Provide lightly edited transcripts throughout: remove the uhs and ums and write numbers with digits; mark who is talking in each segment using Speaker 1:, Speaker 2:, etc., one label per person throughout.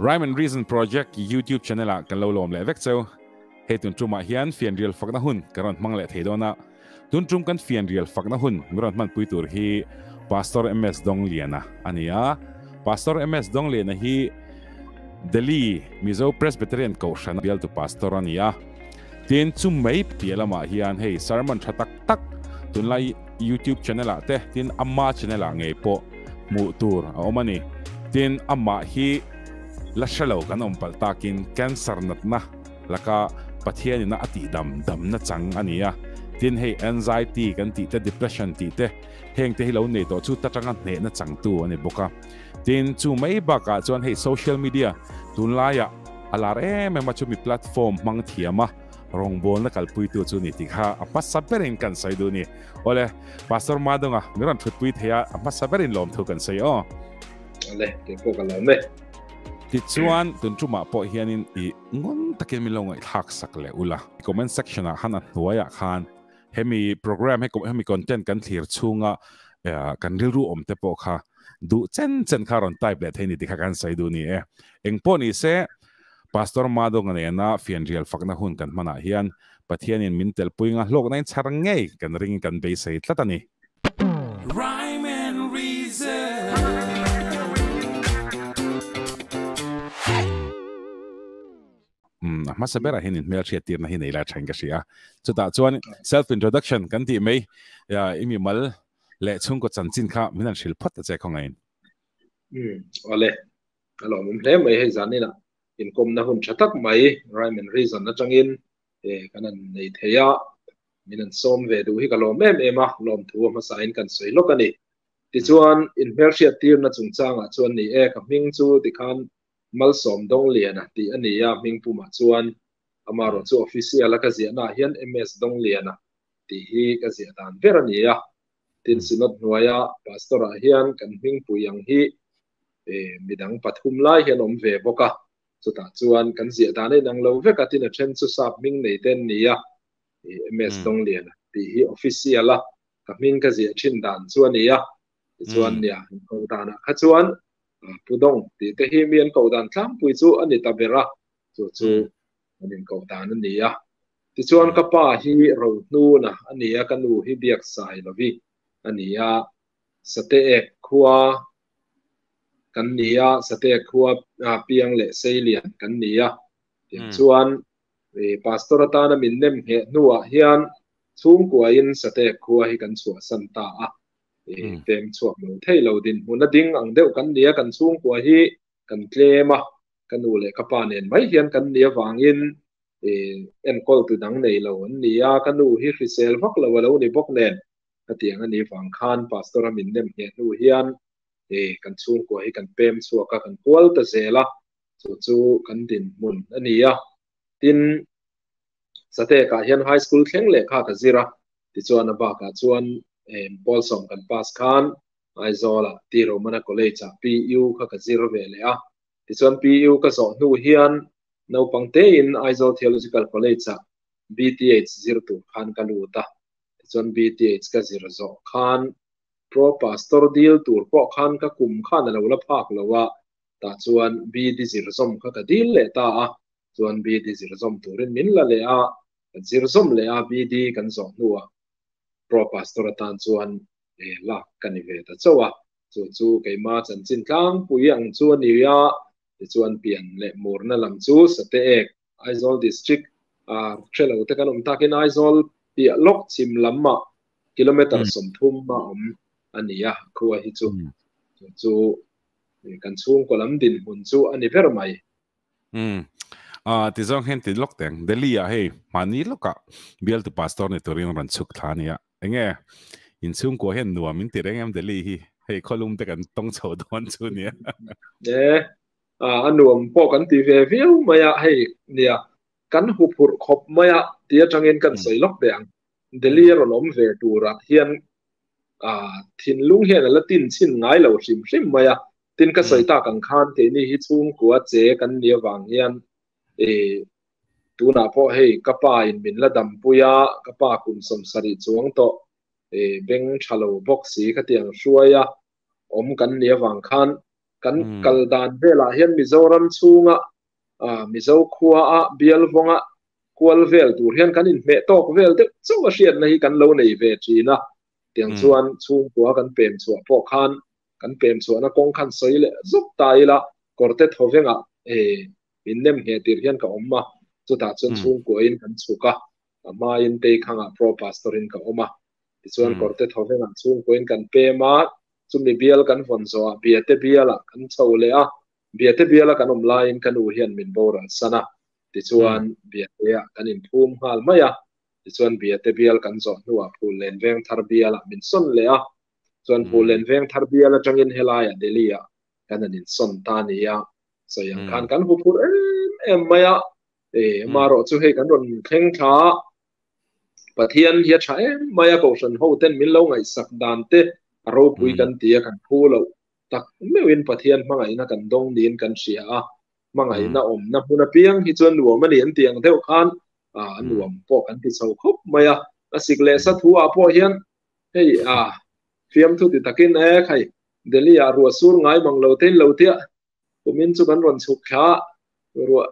Speaker 1: Rhyme and Reason Project YouTube channel ah kan lo lawm leh vek cheu. Hei tun tumah hian fianrial fakna hun kan rawn hmang leh thei dawn a. Tun tum kan fianrial fakna hun min rawn hmanpui tur hi Pastor MS Dongliana a ni a. Pastor MS Dongliana hi Delhi Mizo Presbyterian Kohhran bialtu pastor a ni a. Tin, chu mai piah lamah hian hei sermon tha tak tak tunlai YouTube channel ah te tin ama channel ah ngei pawh hmuh tur a awm a ni. Tin, amah hi la hre lo kan awm palh takin cancer natna laka Pathianina a tihdam damna chang a ni a. Tin, hei anxiety kan tih te, depression tih te heng te hi lo nei tawh chu ta tanga hnehna changtu a ni bawk a. Tin, chu mai bakah chuan hei social media tunlaiah a lar em em a chumi platform hmang thiam a rawngbawlna kalpuitu chu ni tih kha a hmasa berin kan sawi duh a ni. Awle, Pastor Madonga min rawn thutpui thei a, a hmasa berin lawmthu kan sawi aw.
Speaker 2: Awle, kei pawh ka lawm e.
Speaker 1: Tichuan, tun tumah pawh hianin i ngun takin min lo ngaihthlak sak leh ula. Comment section ah khan a hnuaiah khan hemi program hemi content kan thlir chhunga kan rilru awm te pawh kha duh chen chen kha rawn type leh thei ni tih kha kan sawi duh ni e. Eng pawh ni se, Pastor Madonga nena fianrial fakna hun kan hmanah hian Pathianin min telpui nga hlawkna in chhar ngei kan ring kan beisei tlat a ni.
Speaker 3: Rhyme and reason.
Speaker 1: Umm a hmasa berah hian inhmel hriat tirna hi nei lai thain ka hria. Chutah chuan self introduction kan tih mai i mimal leh chhungkaw chanchin kha min han hrilh phawt ta che khawngaiin.
Speaker 2: Umm awle a lawmawm hle mai hei zaninah inkawmna hun tha tak mai Rhyme and Reason atangin kan han nei thei a, min han sawm ve duh hi ka lawm em em a, lawmthu a hmasain kan sawi lawk a ni. Tichuan inhmelhriat tirna chungchangah chuan ni e ka hming chu tikhan Malsawm Dongliana tih a ni a, hming pumah chuan amaherawh chu official a ka ziahnaah hian MS Dongliana tih hi ka ziah dan ber a ni a. Tin, Synod hnuaia Pastor-ah hian kan hmingpui ang hi midang pathum lai hian awm ve bawk a, chutah chuan kan ziah dan a inang lo vek a, tin a then chu sap hming nei te an ni a, MS Dongliana tih hi official a ka hming ka ziah thin dan chu a ni a, tichuan nia inkoh danah kha chuan Pu Dong tih te hi mi an koh dan tlangpui chu a ni ta ber a, chu chu an inkoh dan a ni a. Tichuan ka pa hi Rohnuna a ni a, ka nu hi Biaksailovi a ni a, Sateek khua kan ni a, Sateek khua Piang leh Seilian kan ni a. Tiang chuan Pastor atana min nem ngheh hnuah hian chhungkuain Sateek khua hi kan chhuahsan ta a. Pem chhuak lo thei lo dinhmun a ding ang deuh kan ni a, kan chhungkua hi kan tlem a, ka nu leh ka pa nen mai hian kan ni avangin enkawl tu dang nei lo an ni a, ka nu hi hrisel vak lo a lo ni bawk nen hetiang a nih vang khan Pastor a min nem ngheh hnu hian kan chhungkua hi kan pem chhuak a, kan kual ta zel a, chu chu kan dinhmun a ni a. Tin, Satekah hian High School thleng lehkha ka zir a, Tichuan a bakah chuan Paulsawm kan pass khan Aizawlah T Romana College-ah PU kha ka zir ve leh a. Tichuan PU ka zawh hnu hian naupang tein Aizawl Theological College-ah BTH zir tur khan ka lut a. Tichuan BTH ka zir zawh khan Pro Pastor dil tur pawh khan ka kum khan a lo la phak lo a, tah chuan BD zir zawm kha ka dil leh ta a. Chuan BD zir zawm turin min la leh a. Kan zir zawm leh a, BD kan zawh hnuah Pro Pastor atan chuan lak ka ni ve ta chauh a, chu chu keima chanchin tlangpui ang chu a ni a, tichuan pian leh murna lam chu Sateek, Aizawl District a hre lo te kan awm takin Aizawl piah lawk chhim lamah kilometre 30 a awm a ni a, khua hi chu chu chu kan chhungkaw lam dinhmun chu a ni ber mai.
Speaker 1: Umm. Ah, ti zawng hian ti lawk teng. Delhi ah hei, mahni lawkah bialtu pastor ni turin rawn chhuk thla a nia. Enge, inchhungkua hian nuam in ti reng em Delhi hi? Hei khawlum te kan tawng chho dawn chu nia.
Speaker 2: E, ah, a nuam pawh kan ti ve viau mai a, hei nia, kan huphurh khawp mai a ti atangin kan sawi lawk teh ang. Delhi a rawn awm ve turah hian ah, thinlung hian a la tin chhin ngai lo hrim hrim mai a. Tin ka sawi tak ang khan keini hi chhungkua che kan ni avang hian ih tunah pawh hei ka pa in min la dampui a, ka pa kum 70 chuang tawh ih beng tha lo bawk si khatiang hruai a awm kan ni avang khan Kan kal dan velah hian Mizoram chhunga Mizo khua a bial vawnga kual vel tur hian kan inhmeh tawk vel deuh chauh a hriatna hi kan lo nei ve thin a. Tiang chuan chhungkua kan pem chhuah pawh khan kan pem chhuahna kawng khan sawi leh zawk ta ila kawrte thaw vengah min nem ngheh tir hian ka awm a, chutah chuan chhungkuain kan chhuk a, a hmain Teikhangah Pro Pastor in ka awm a. Tichuan kawrte thaw vengah chhungkuain kan pem a, chumi bial kan vawn zawhah Biate bialah kan chho leh a, Biate biala kan awm laiin ka nu hian min boral san a, tichuan Biateah kan inphum nghal mai a, tichuan Biate bial kan zawh hnuah Phullen Vengthar bialah min sawn leh a, chuan Phullen Vengthar bial atangin helaiah Delhi-ah kan han insawn ta a ni a, sawi ang khan kan huphurh em em mai a, amaherawh chu hei kan rawn thleng thla a, Pathian hi a tha em mai a, Kohhran ho ten min lo ngaihsak dan te a ropui kan ti a, kan phu loh tak meuhin Pathian hmangaihna kan dawng niin kan hria a, hmangaihna awmna hmun apiang hi chuan nuam a ni an tih ang deuh khan a nuam pawh kan ti chho khawp mai a, a sik leh sa thu ah pawh hian hei a fiamthu ti takin e khai Delhi ah ruah sur ngai mang lo te in lo tia kumin chu kan rawn chhuk thla a, ruah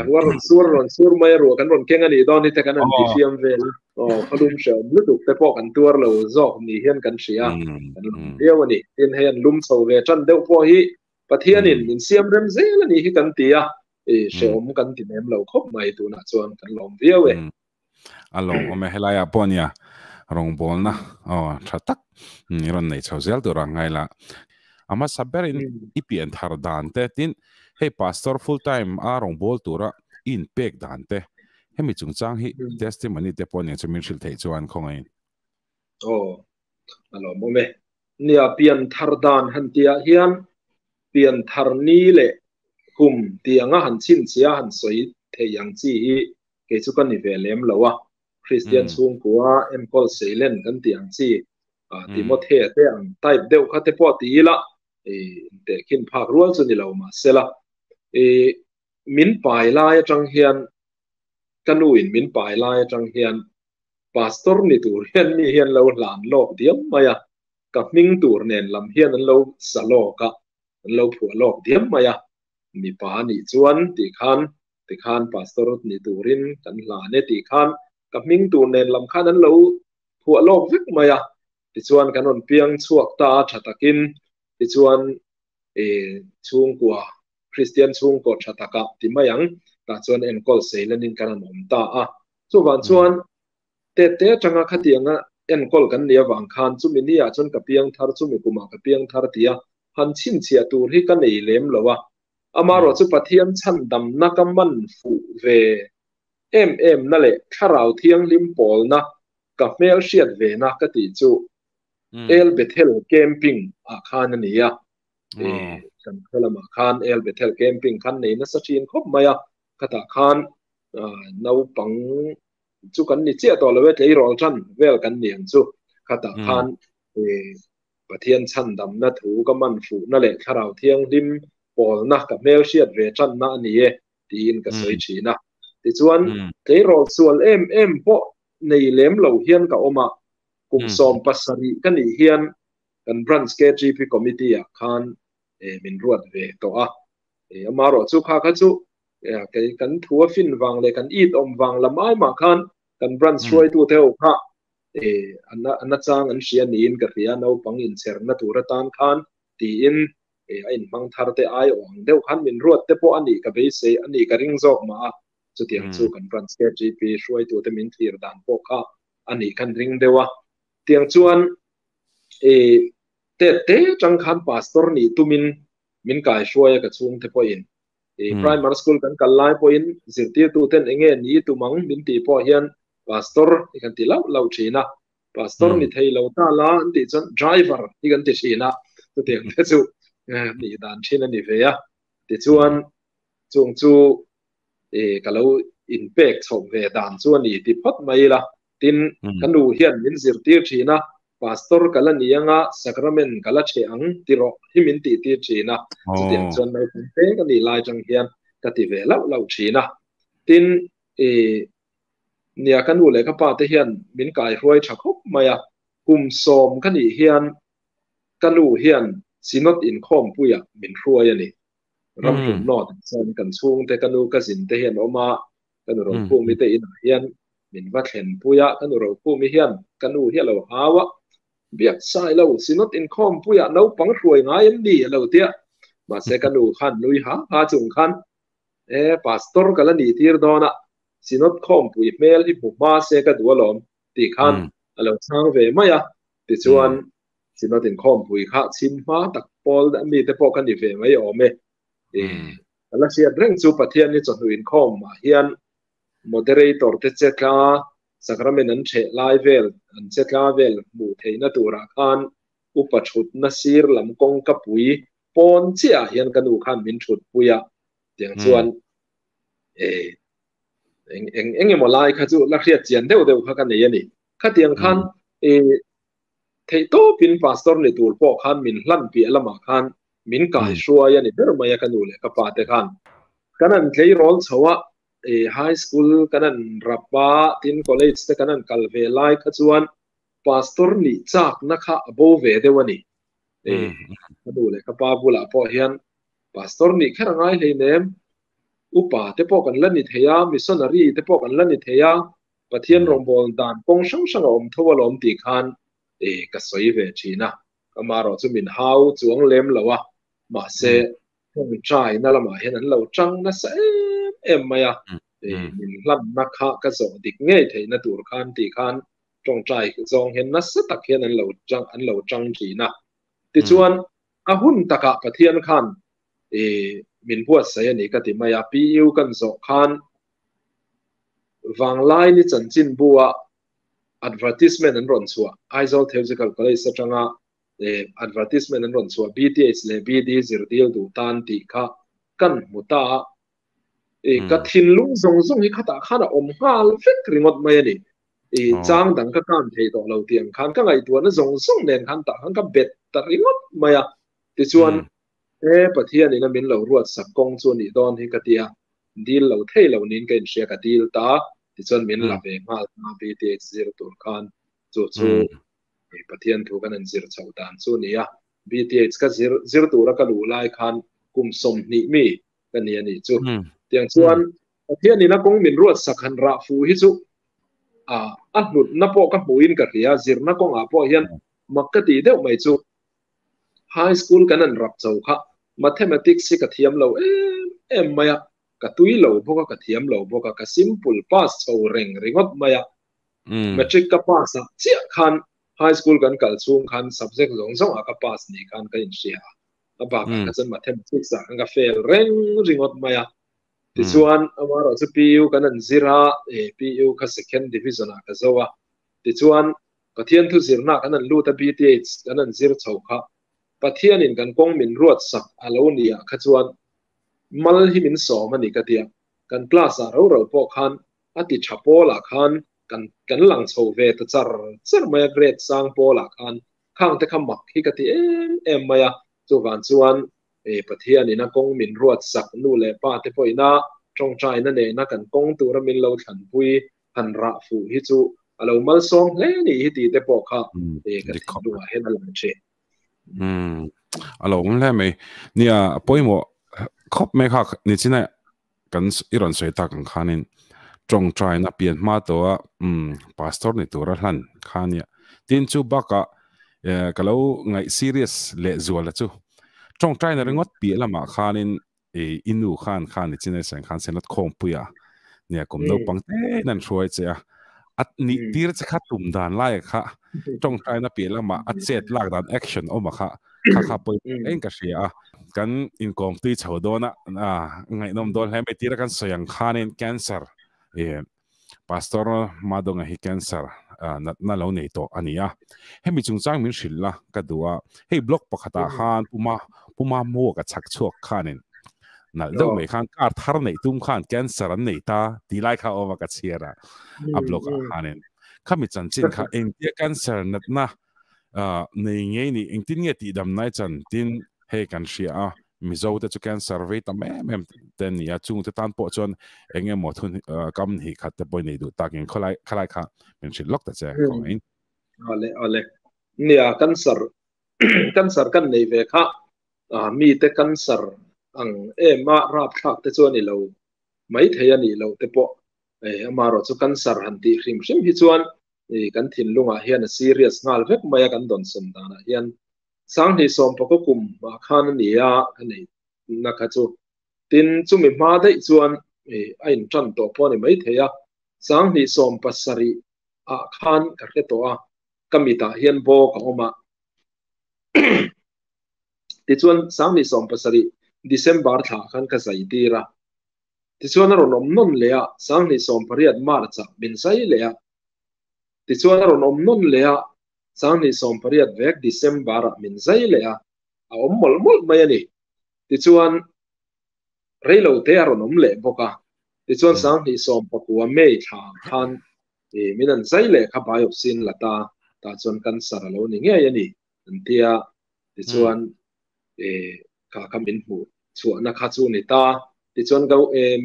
Speaker 2: ruah rawn sur rawn sur mai a ruah kan rawn keng a nih dawn hi te kan han ti fiam vel a, aw khawlum hrehawm lutuk te pawh kan tuar lo zawk ni hian kan hria kan lawm viau a ni. Tin hei an lum chho ve tan deuh pawh hi Pathianin min siam rem zel a nih hi kan ti a, hrehawm kan ti lem lo khawp mai tunah chuan kan lawm viau e.
Speaker 1: A lawm awm e, helaiah pawh nia rawngbawlna aw tha tak i rawn nei chho zel tur a ngai la. A hmasa berin i pian thar dan te tin hei pastor full time a rawngbâwl tura i inpek dan te hemi chungchang hi testimony te pawh nia chu min hrilh theih chuan khawngaihin.
Speaker 2: Aw, a lawm awm e. Nia pian thar dan han tihah hian pian thar ni leh kum tih anga han chhinchhia han sawi thei ang chi hi kei chu ka ni ve lem lo a, Kristian chhungkua enkawl seilen kan tih ang chi Timothea te ang type deuh kha te pawh ti ila intehkhin phak rual chu ni lo mahsela min pai lai atang hian ka nu in min pai lai atang hian pastor ni tur hian mi hian lo hlan lawk diam mai a, ka hming tur nen lam hian an lo sa lawk a, an lo phuah lawk diam mai a, mipa nih chuan tih khan tikhan pastor ni turin kan hlan e tih khan ka hming tur nen lam khan an lo phuah lawk vek mai a, tichuan kan rawn piang chhuak ta a tha takin tichuan chhungkua Kristian chhungkaw tha takah ti mai ang tah chuan enkawl seilenin kan han awm ta a, chuvang chuan tete atanga khatianga enkawl kan nih avang khan chumi ni ah chuan ka piang thar chumi kumah ka piang thar tia han chhinchhiah tur hi ka nei lem lo a, Amaherawh chu Pathian chhandamna ka man fuh ve em em na leh Thlarau Thianghlim pawlna ka hmel hriat ve na ka tih chu El Bethel Camping ah khan a ni a. Kan khaw lamah khan El Bethel Camping khan nei nasa thin khawp mai a, khatah khan naupang chu kan ni chiah tawh lo e, tleirawl tan vel kan ni ang chu, khatah khan Pathian chhandamna thu ka man fuhna leh Thlarau Thianghlim pawlna ka hmelhriat ve tanna a ni e tiin ka sawi thin a. Tichuan, tleirawl sual em em pawh nei lem lo hian ka awm a, kum 17 ka nih hian kan Branch KTP Committee ah khan min ruat ve tawh a. Amaherawh chu kha kha chu kei kan thu a fin vang leh kan it awm vang lam ai mah khan kan Branch hruaitute ho kha a nachang an hria niin ka hria, naupang inchherna tur atan khan tiin a inhmang thar te ai awh ang deuh khan min ruat te pawh a nih ka beisei a nih ka ring zawk mah a, chutiang chu kan branch KGP hruaitute min thlir dan pawh kha a nih khan ring deuh a. Tiang chuan tet te tang khan pastor nih tumin min kai hruai a ka chhungte pawhin primary school kan kal lai pawhin zirtirtuten enge ni tum ang min tih pawh hian pastor hi kan ti lauh lauh thin a, pastor ni thei lo ta la an tih chuan driver hi kan ti thin a, chutiang te chu nih dan thin a ni ve a. Tichuan chung chu ka lo inpek chhoh ve dan chu a ni ti phawt mai ila, tin ka nu hian min zirtir thin a, pastor ka la ni anga sacrament ka la chhe ang ti rawh hi min tih tir thin a, chutiang chuan naupang te ka nih lai tang hian ka ti ve lauh lauh thin a. Tin Nia, ka nu leh ka pa te hian min kaihruai tha khawp mai a, kum 10 ka nih hian ka nu hian Synod inkhawmpuiah min hruai a ni. Ramhlun North chuan kan chhungte ka nu ka zin te hi an awm a, ka nu Rokhumi te inah hian min va thlenpui a, ka nu Rokhumi hian ka nu hi a lo hau a, Biak sai lo, Synod inkhawmpuiah naupang hruai ngai em ni? a lo ti a, mahse ka nu khan nui ha ha chung khan, E, Pastor ka la nih tir dawn a, Synod khawmpui hmel hi hmu hma se ka duh alawm tih khan a lo chhang ve mai a, tichuan Synod inkhawmpui kha chhim hma tak pawl mite pawh ka ni ve mai awm e. Ka la hriat reng chu Pathian hi chawhnu inkhawmah hian moderator te che tla, sacrament an ṭheh lai vel, an che tla vel hmuh theihna turah khan upa ṭhutna sir lam kawngka pui pawn chiahah hian ka nu khan min ṭhutpui a, tiang chuan eng eng eng emaw lai kha chu la hriat chian deuh deuh kha ka nei a ni. Khatiang khan Theihtawpin pastor ni tur pawh khan min hlan piah lamah khan min kai hruai a ni ber mai a ka nu leh ka pa te khan. Kan han tleirawl chho a, high school kan han rap a, tin college te kan han kal ve lai kha chuan pastor nih chakna kha a bo ve deuh a ni. Ka nu leh ka pa bulah pawh hian pastor nih kher a ngai hleinem, upa te pawh kan la ni thei a, missionary te pawh kan la ni thei a, Pathian rawngbâwl dan kawng hrang hrang a awm tho alawm tih khan ka sawi ve thin a, amaherawh chu min hau chuang lem lo a, mahse tawngtaina lamah hian an lo tang nasa em em mai a, min hlanna kha ka zawh dik ngei theihna tur khan tih khan tawngtai zawng hian nasa tak hian an lo tang an lo tang thin a. Tichuan a hun takah Pathian khan min buatsaih a ni ka ti mai a, PU kan zawh khan Vanglaini chanchinbu-a advertisement an rawn chhuah, Aizawl Theological College atanga advertisement an rawn chhuah BTH leh BD zir dil duh tan tih kha kan hmu ta a. Ka thinlung zawng zawng hi khatah khan a awm nghal vek ringawt mai a ni. Chang dang ka kan thei tawh lo tih ang khan ka ngaihtuahna zawng zawng nen khan tah khan ka bet ta ringawt mai a. Tichuan, he Pathianin a min lo ruatsak kawng chu a nih dawn hi ka ti a. Dil lo thei lo niin ka inhria ka dil ta, tichuan min la ve nghal ta BTH zir tur khan chu chu Pathian thu kan han zir chhoh dan chu a ni a, BTH ka zir zir tura ka luh lai khan kum 20 mi ka ni a nih chu. Tiang chuan Pathian in a kawng min ruat sak han rah fuh hi chu a a hlutna pawh ka hmuhin ka hria, zirna kawngah pawh hian mak ka tih deuh mai chu. High school kan an rap cho kha mathematics hi ka thiam lo em em mai a, ka tui lo bawk a, ka thiam lo bawk a, ka simple pass chho reng ringawt mai a. Matric ka pass ah chiah khan high school kan kal chhung khan subject zawng zawng ah ka pass ni khan ka inhria a, a bakah kha chuan mathematics ah khan ka fail reng ringawt mai a. Tichuan amaherawhchu PU kan an zir a, PU kha second division ah ka zo a, tichuan Pathian thu zirna kan han lut a BTH kan han zir chho kha Pathianin kan kawng min ruat sak a lo ni ah kha chuan mal hi min sawm a ni ka tia kan class ah ro ro pawh khan a ti tha pawl ah khan kan kan lang chho ve ta char char mai a grade sang pawl ah khan khang te kha mak hi ka ti em em mai a chuvang chuan Pathianin a kawng min ruat sak nu leh pa te pawhin a tawngtaina nena kan kawng tura min lo thlanpui han rah fuh hi chu a lo malsawm hle ni hi tih te pawh kha ka thinlungah hian a lang thin.
Speaker 1: A lo awm hle mai. Nia, a pawimawh khawp mai kha ni chin a kan i rawn sawi tak ang khanin tawngtaina pian hma tawh a pastor ni tura hlan kha nia. Tin chu bakah ka lo ngaih serious leh zuala chu tawngtaina ringawt piah lamah khanin i i nu khan khan i chinai sang khan senat khawng puia nia kum no pang te nan hruai che a at ni tir che kha tum dan lai kha tong tai na pi lama a chet lak dan action oma kha kha kha poi eng ka hria a kan in kom tui chho dona a ngai nom dol he me tira kan soyang khanin cancer e Pastor Madonga hi cancer natna lo nei tawh a ni a. Hemi chungchang min hrilh la ka duh a. Hei blog pakhatah khan Puma Puma Mua ka chhak chhuak khanin nalh deuh mai khan car thar neih tum khan cancer an nei ta tih lai kha a awm a ka chhiar a a blog ah khanin. Khami chanchin kha engtia cancer natna nei ngei ni engtin nge tihdam nai chan tin hei kan hria a. Mizo te chu cancer vei tam em em te ni a, chung te tan pawh chuan eng emaw thun kam hi khat te pawh nei duh takin khawlai khalai kha min hrilh lawk ta che khawngaihin.
Speaker 2: Ale ale. Nia cancer. Cancer kan nei ve kha mite cancer ang em a rapthlak te chu a ni lo mai thei a nih loh te pawh amaherawh chu cancer han tih hrim hrim hi chuan kan thinlungah hian a serious nghal vek mai a kan dawnsawn danah hian Sanghnih sawmpakaw kum ah khan a ni a ka neih na kha chu. Tin, chumi hma daih chuan a intan tawh pawh a ni maithei a, Sanghnih 70 ah khan ka hre tawh a, ka mitah hian bawk a awm a. Tichuan, 2070 December thla khan ka zai tir a. Tichuan a rawn awm nawn leh a, 2018 March ah min zai leh a. Tichuan a rawn awm nawn leh a, 2018 vek December ah min zai leh a, a awm mawlh mawlh mai a ni. Tichuan, reilo te a rawn awm leh bawk a. Tichuan 2019 May thla ang khan min an zai leh kha biopsy in la ta, tah chuan cancer a lo ni ngei a ni an ti a. Tichuan kha kha min hmuh chhuahna kha chu ni ta. Tichuan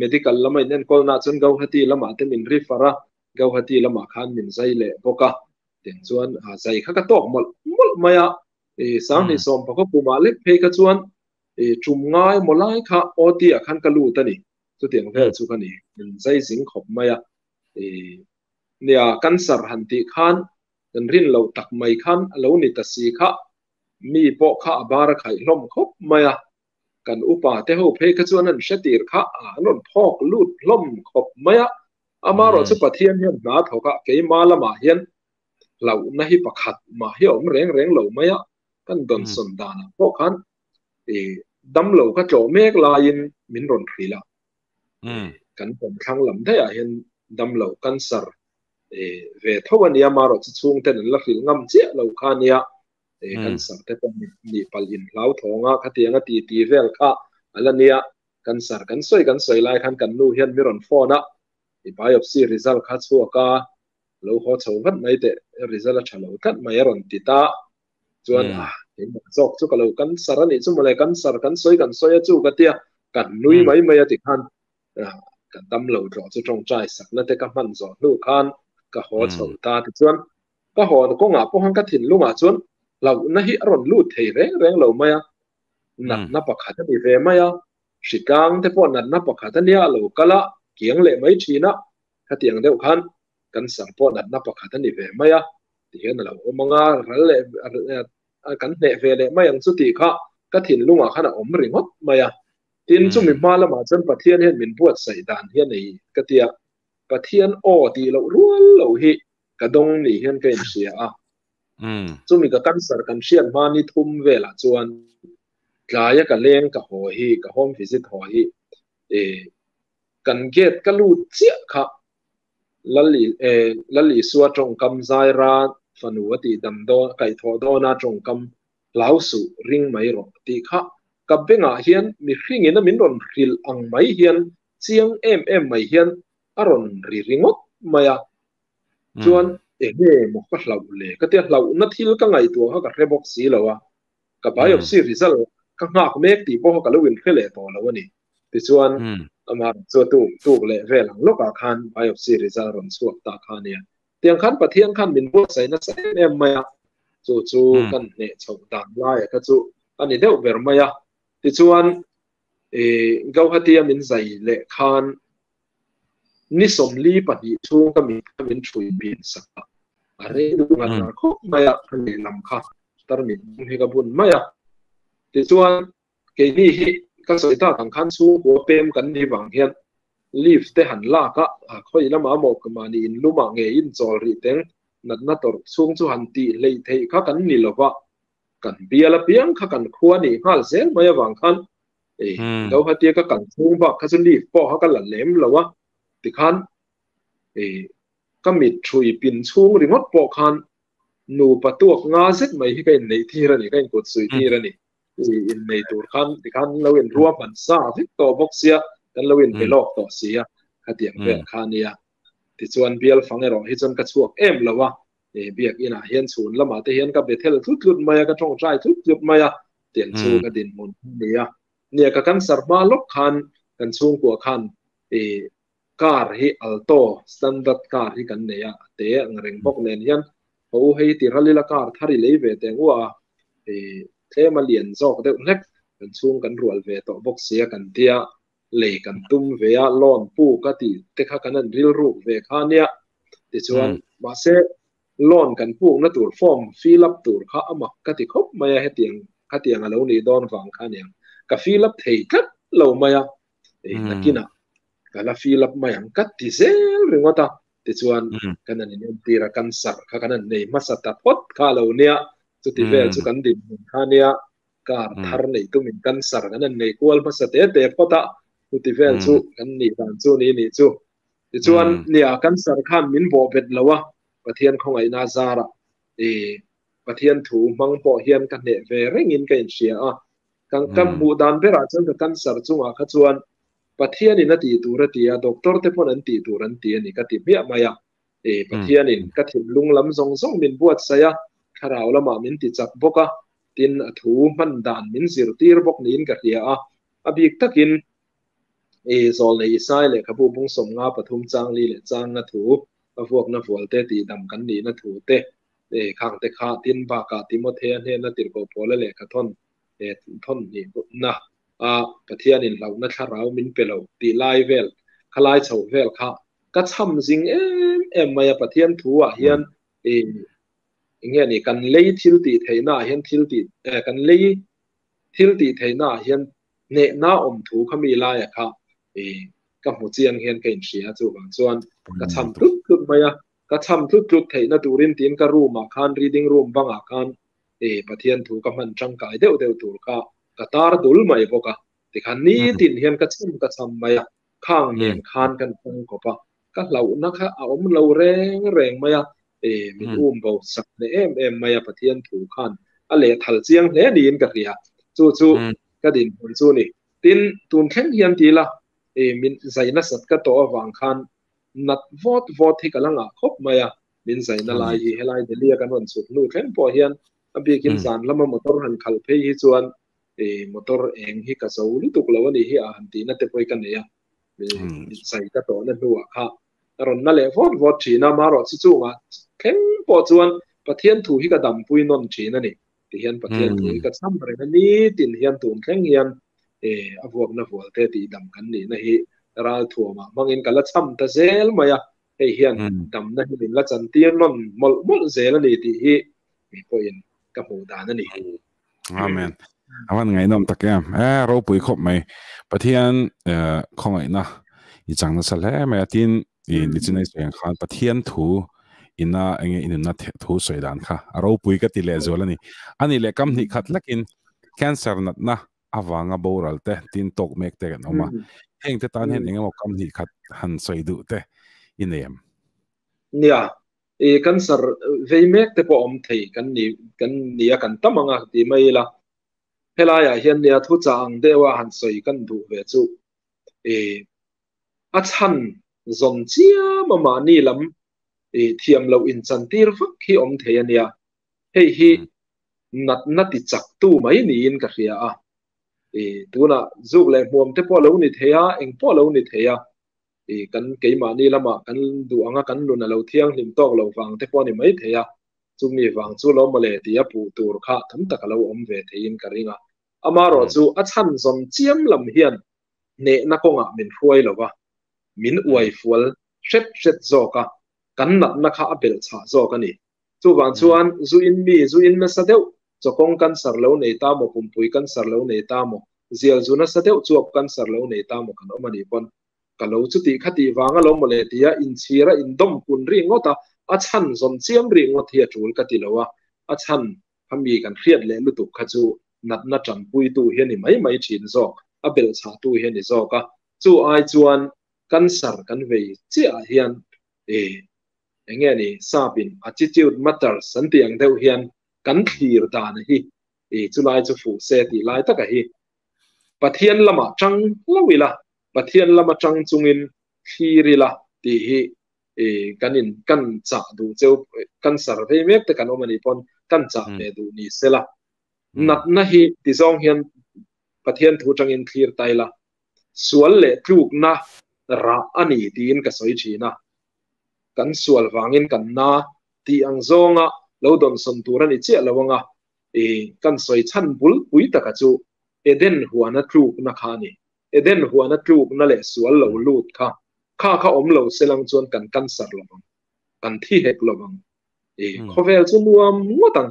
Speaker 2: medical lama in enkawlna chuan Gauhati lamah te min refer a, Gauhati lamah khan min zai leh bawk a. Tiang chuan zai kha ka tawk mawlh mawlh mai a. 2019 kumah lek phei kha chuan tum ngai maw lai kha OT ah khan ka lut a ni. Chutiang vel chu ka ni. Min zai zing khawp mai a. Nia cancer han tih khan kan rin loh tak mai khan a lo ni ta si kha. Mi pawh kha a bar a khaih hlawm khawp mai a. Kan upa te ho phei kha chuan an hre tir kha an rawn phawk lut hlawm khawp mai a. Amaherawh chu Pathian hian hna thawk a, keimah lamah hian hlauhna hi pakhat mah hi a awm reng reng lo mai a. Kan dawnsawn danah pawh khan damlo ka tlawh mek laiin min rawn hrilh a. Kan kawmthlang lam daihah hian damlo cancer ve tho a nia, amaherawh chu chhungten an la hrilh ngam chiah lo kha a nia. Cancer te pawh nih palh in hlauthawng a, khatiang a ti ti vel kha a la nia. Cancer kan sawi kan sawi lai khan kan nu hian mi rawn phone a, i biopsy result kha chhuak a, lo haw chho vat mai teh, result a tha lo tlat mai a rawn ti ta. Chuan a keimah zawk chu ka lo cancer a nih chu mawle, cancer kan sawi kan sawi a chu ka tia, kan nui mai mai a ti khan ka dam lo tlawh chu tawngtai sakna te ka hman zawh hnu khan ka haw chho ta. Tichuan ka hawn kawngah pawh khan ka thinlungah chuan hlauhna hi a rawn lut thei reng reng lo mai a, natna pakhat a ni ve mai a, hritlang te pawh natna pakhat a nia a lo kal a, kiang leh mai thin a, khatiang deuh khan cancer pawh natna pakhat a ni ve mai a, tihian a lo awm ang a, ral leh kan hneh ve leh mai ang chu tih kha ka thinlungah khan a awm ringawt mai a. Tin, chumi hma lamah chuan Pathian hian min buatsaih dan hi a nei ka ti a, Pathian aw tih loh rual lo hi ka dawng ni hian ka inhria a. Chumi ka cancer kan hriat hma ni thum velah chuan tlaia ka leng ka haw hi, ka home visit haw hi kan gate ka lut chiah kha Lal Isua tawngkam Zaira fanu a tih dam dawn, kaihthawh dawna tawngkam hlau suh ring mai rawh tih kha ka bengah hian mihringin a min rawn hrilh ang mai hian chiang em em mai hian a rawn ri ringawt mai a. Chuan enge maw ka hlauh le? Ka tia hlauhna thil ka ngaihtuah kha ka hre bawk si lo a, ka biopsy result ka nghak mek tih pawh kha ka lo inhre leh tawh lo a ni. Tichuan amah chu tuk tuk leh vel ang lawkah khan biopsy result rawn chhuak ta kha a nia. Tiang khan Pathian khan min buatsaih nasa em em mai a, chu chu kan hneh chhoh dan laia kha chu a ni deuh ber mai a. Tichuan Gauhati-a min zai leh khan ni 42 chhung ka mit kha min ṭhui pin sak a, a rei duh ngat ngar khawp mai a, ka lehlam kha tarmit bung hi ka bun mai a. Tichuan keini hi ka sawi tak ang khan chhungkua pem kan ni vang hian leave te han lak a, khawi lamah maw ka mahni in lumah nge in chawl rih teng natna tawrh chhung chu han tih hleih theih kha kan ni lova, kan bial apiang kha kan khua nih nghal zel mai avang khan Gauhati ka kal chhung bak kha chu leave pawh kha ka la lem lo a, tikhan ka mit thui pin chhung ringawt pawh khan nupa tuak nga zet mai hi ka inneih tir a ni, ka inkut suih tir a ni. Innei tur khan tikhan lo in ruahman sa vek tawh bawk sia, kan lo inbe lawk tawh sia, khatiang vel kha a nia. Tichuan bial fang erawh hi chuan ka chhuak em lo a, biakinah hian chhun lamah te hian ka be thel tlut tlut mai a, ka tawngtai tlut tlut mai a, tiang chu ka dinhmun a ni a. Nia ka cancer hma lawk khan kan chhungkua khan car hi Alto standard car hi kan nei a, a te ang reng bawk nen hian haw u hei ti ral ila car thar i lei ve teh ngua a. Tlem a lian zawk deuh hlek kan chhung kan rual ve tawh bawk sia kan tia lei kan tum ve a, loan puk a tih te kha kan han rilruk ve kha nia. Tichuan, mahse loan kan pukna tur form fill up tur kha a mak ka ti khawp mai a, hetiang khatiang a lo nih dawn vang kha aniang ka fill up thei tlat lo mai a, nakinah ka la fill up mai ang ka ti zel ringawt a. Tichuan, kan han inentir a, cancer kha kan han nei hmasa ta phawt kha a lo nia, chuti vel chu kan dinhmun kha nia, car thar neih tumin cancer kan han nei kual hmasa te te phawt a, chuti vel chu kan nih dan chu ni nih chu. Tichuan, nia, cancer khan min bawh bet lo a, Pathian khawngaihna zarah i Pathian thu hmang pawh hian ka hneh ve rengin ka inhria a, ka hmuh dan berah chuan ka cancer chungah kha chuan Pathianin a tih tur a ti a, doctor te pawn an tih tur an ti a ni ka ti hmiah mai a. E, Pathianin ka thinlung lam zawng zawng min buatsaih a, thlarau lamah min ti chak bawk a, tin a thu hman dan min zirtir bawk niin ka hria a. A bik takin e, Zawlnei Isai lehkhabu bung sawmnga pathum chang li leh chang nga thu a vuakna vual te tihdam kan nihna thu te, e, khang te kha tin bakah Timothea hnena tirhkoh pawla lehkha thawn, e, thawn hnihna a Pathianin hlauhna thlarau min pe lo tih lai vel, khalai chho vel kha ka cham zing em em mai a, Pathian thu ah hian i enge ni kan lei thil tih theihna ah hian thil tih kan lei thil tih theihna ah hian hnehna awm thu kha mi laia kha i ka hmu chiang hian ka inhria a, chuvang chuan ka cham tlut tlut mai a, ka cham tlut tlut theihna turin tiin ka room ah khan reading room bangah khan i Pathian thu ka hman tangkai deuh deuh tur kha ka tar dul mai bawk a, tikhan nitin hian ka cham ka cham mai a, khang nen khan kan hmang kawp a, ka hlauhna kha a awm lo reng reng mai a, e min um bo sak hle em em mai a Pathian thu khan a lehthal chiang hle niin ka hria, chu chu ka dinhmun chu ni. Tin, tun thleng hian ti ila, e min zai nasat ka tawh avang khan nat vawt vawt hi ka la ngah khawp mai a, min zaina lai hi helai Delhi a kan rawn chhuk hnu thleng pawh hian a bikin zan lama motor han khalh phei hi chuan motor eng hi ka zo lutuk lo a nih hi a han tihna te pawh hi ka nei a, min zai ka tawhna hnuah kha a rawn na leh vawt vawt thin a, marawh chu chungah thleng pawh chuan Pathian thu hi ka dampui nawn thin a ni. Tihian Pathian thu hi ka cham reng a, nitin hian tun thleng hian a vuakna vual te tihdam kan nihna hi ralthuamah hmangin ka la cham ta zel mai a, hei hian damna hi min la chantir nawn mawlh mawlh zel a ni tih hi kei pawhin ka hmuh dan a ni.
Speaker 1: Amen. Avan ngaihnawm tak em. E ropui khawp mai. Pathian khawngaihna i chang nasa hle mai a tin i nichinai sawi ang khan Pathian thu ina enge inunna thu sawi dan kha a ropui ka ti leh zual a ni. Ani leh kam hnih khat lekin cancer natna avanga boral te tin tawk mek te kan awm a. Heng te tan hian engemaw kam hnih khat han sawi duh te i nei em?
Speaker 2: Nia, i cancer vei mek te pawh awm thei kan ni kan nia kan tam anga ti mai ila. Helaiah hian nia thu chah ang deuha han sawi kan duh ve chu i a chhan zawn chiam a mahni lam i thiam loh inchantir vak hi awm thei a nia. Hei hi natna ti chak tu mai niin ka hria a. I tunah zuk leh hmuam te pawh lo ni thei a, eng pawh lo ni thei a. I kan keimahni lamah kan duh anga kan nun a lo thianghlim tawk lo vang te pawh a ni mai thei a. Chumi vang chu lo mawle tih a puh tur kha tam tak a lo awm ve theiin ka ring a. Amaherawh chu a chhan zawm chiam lam hian hnehna kawngah min hruai lo va, min uai fual hret hret zawk a, kan natna kha a belh chhah zawk a ni. Chuvang chuan zu in mi zu in nasa deuh, chawkawng cancer lo nei ta maw, pumpui cancer lo nei ta maw, zial zu nasa deuh chuap cancer lo nei ta maw kan awm a nih pawn ka lo chuti kha tih vang alawm mawle tia inchhir a indawm kun rih ngawt a, a chhan zawm chiam rih ngawt hi a tul ka ti lo a, a chhan kha mi kan hriat leh lutuk kha chu natna tanpuitu hi a ni mai mai thin zawk, a belhchhahtu hi a ni zawk a, chu ai chuan cancer kan vei chiah ah hian e enge ni sap in attitude matters an tih ang deuh hian kan thlir dan hi e chulai chu fuh se tih lai taka hi Pathian lamah tang lo ila, Pathian lama tang chungin thlir ila tih hi e kan in kan chah duh cheu cancer vei mek te kan awm anih pawn kan chah ve duh ni sela. Natna hi tizawng hian Pathian thu tangin thlir ta ila, sual leh tlukna rah a ni tiin ka sawi thin a, kan sual vangin kan na tih ang zawnga lo dawnsawn tur a ni chiah lo anga, E kan soi chan bul pui taka chu Eden huana tluk na kha ni. Eden huana tluk na le sual lo lut kha. Kha kha om lo selang chuan kan cancer lovang. Kan thi hek lovang. E khovel chu nuam ngotang.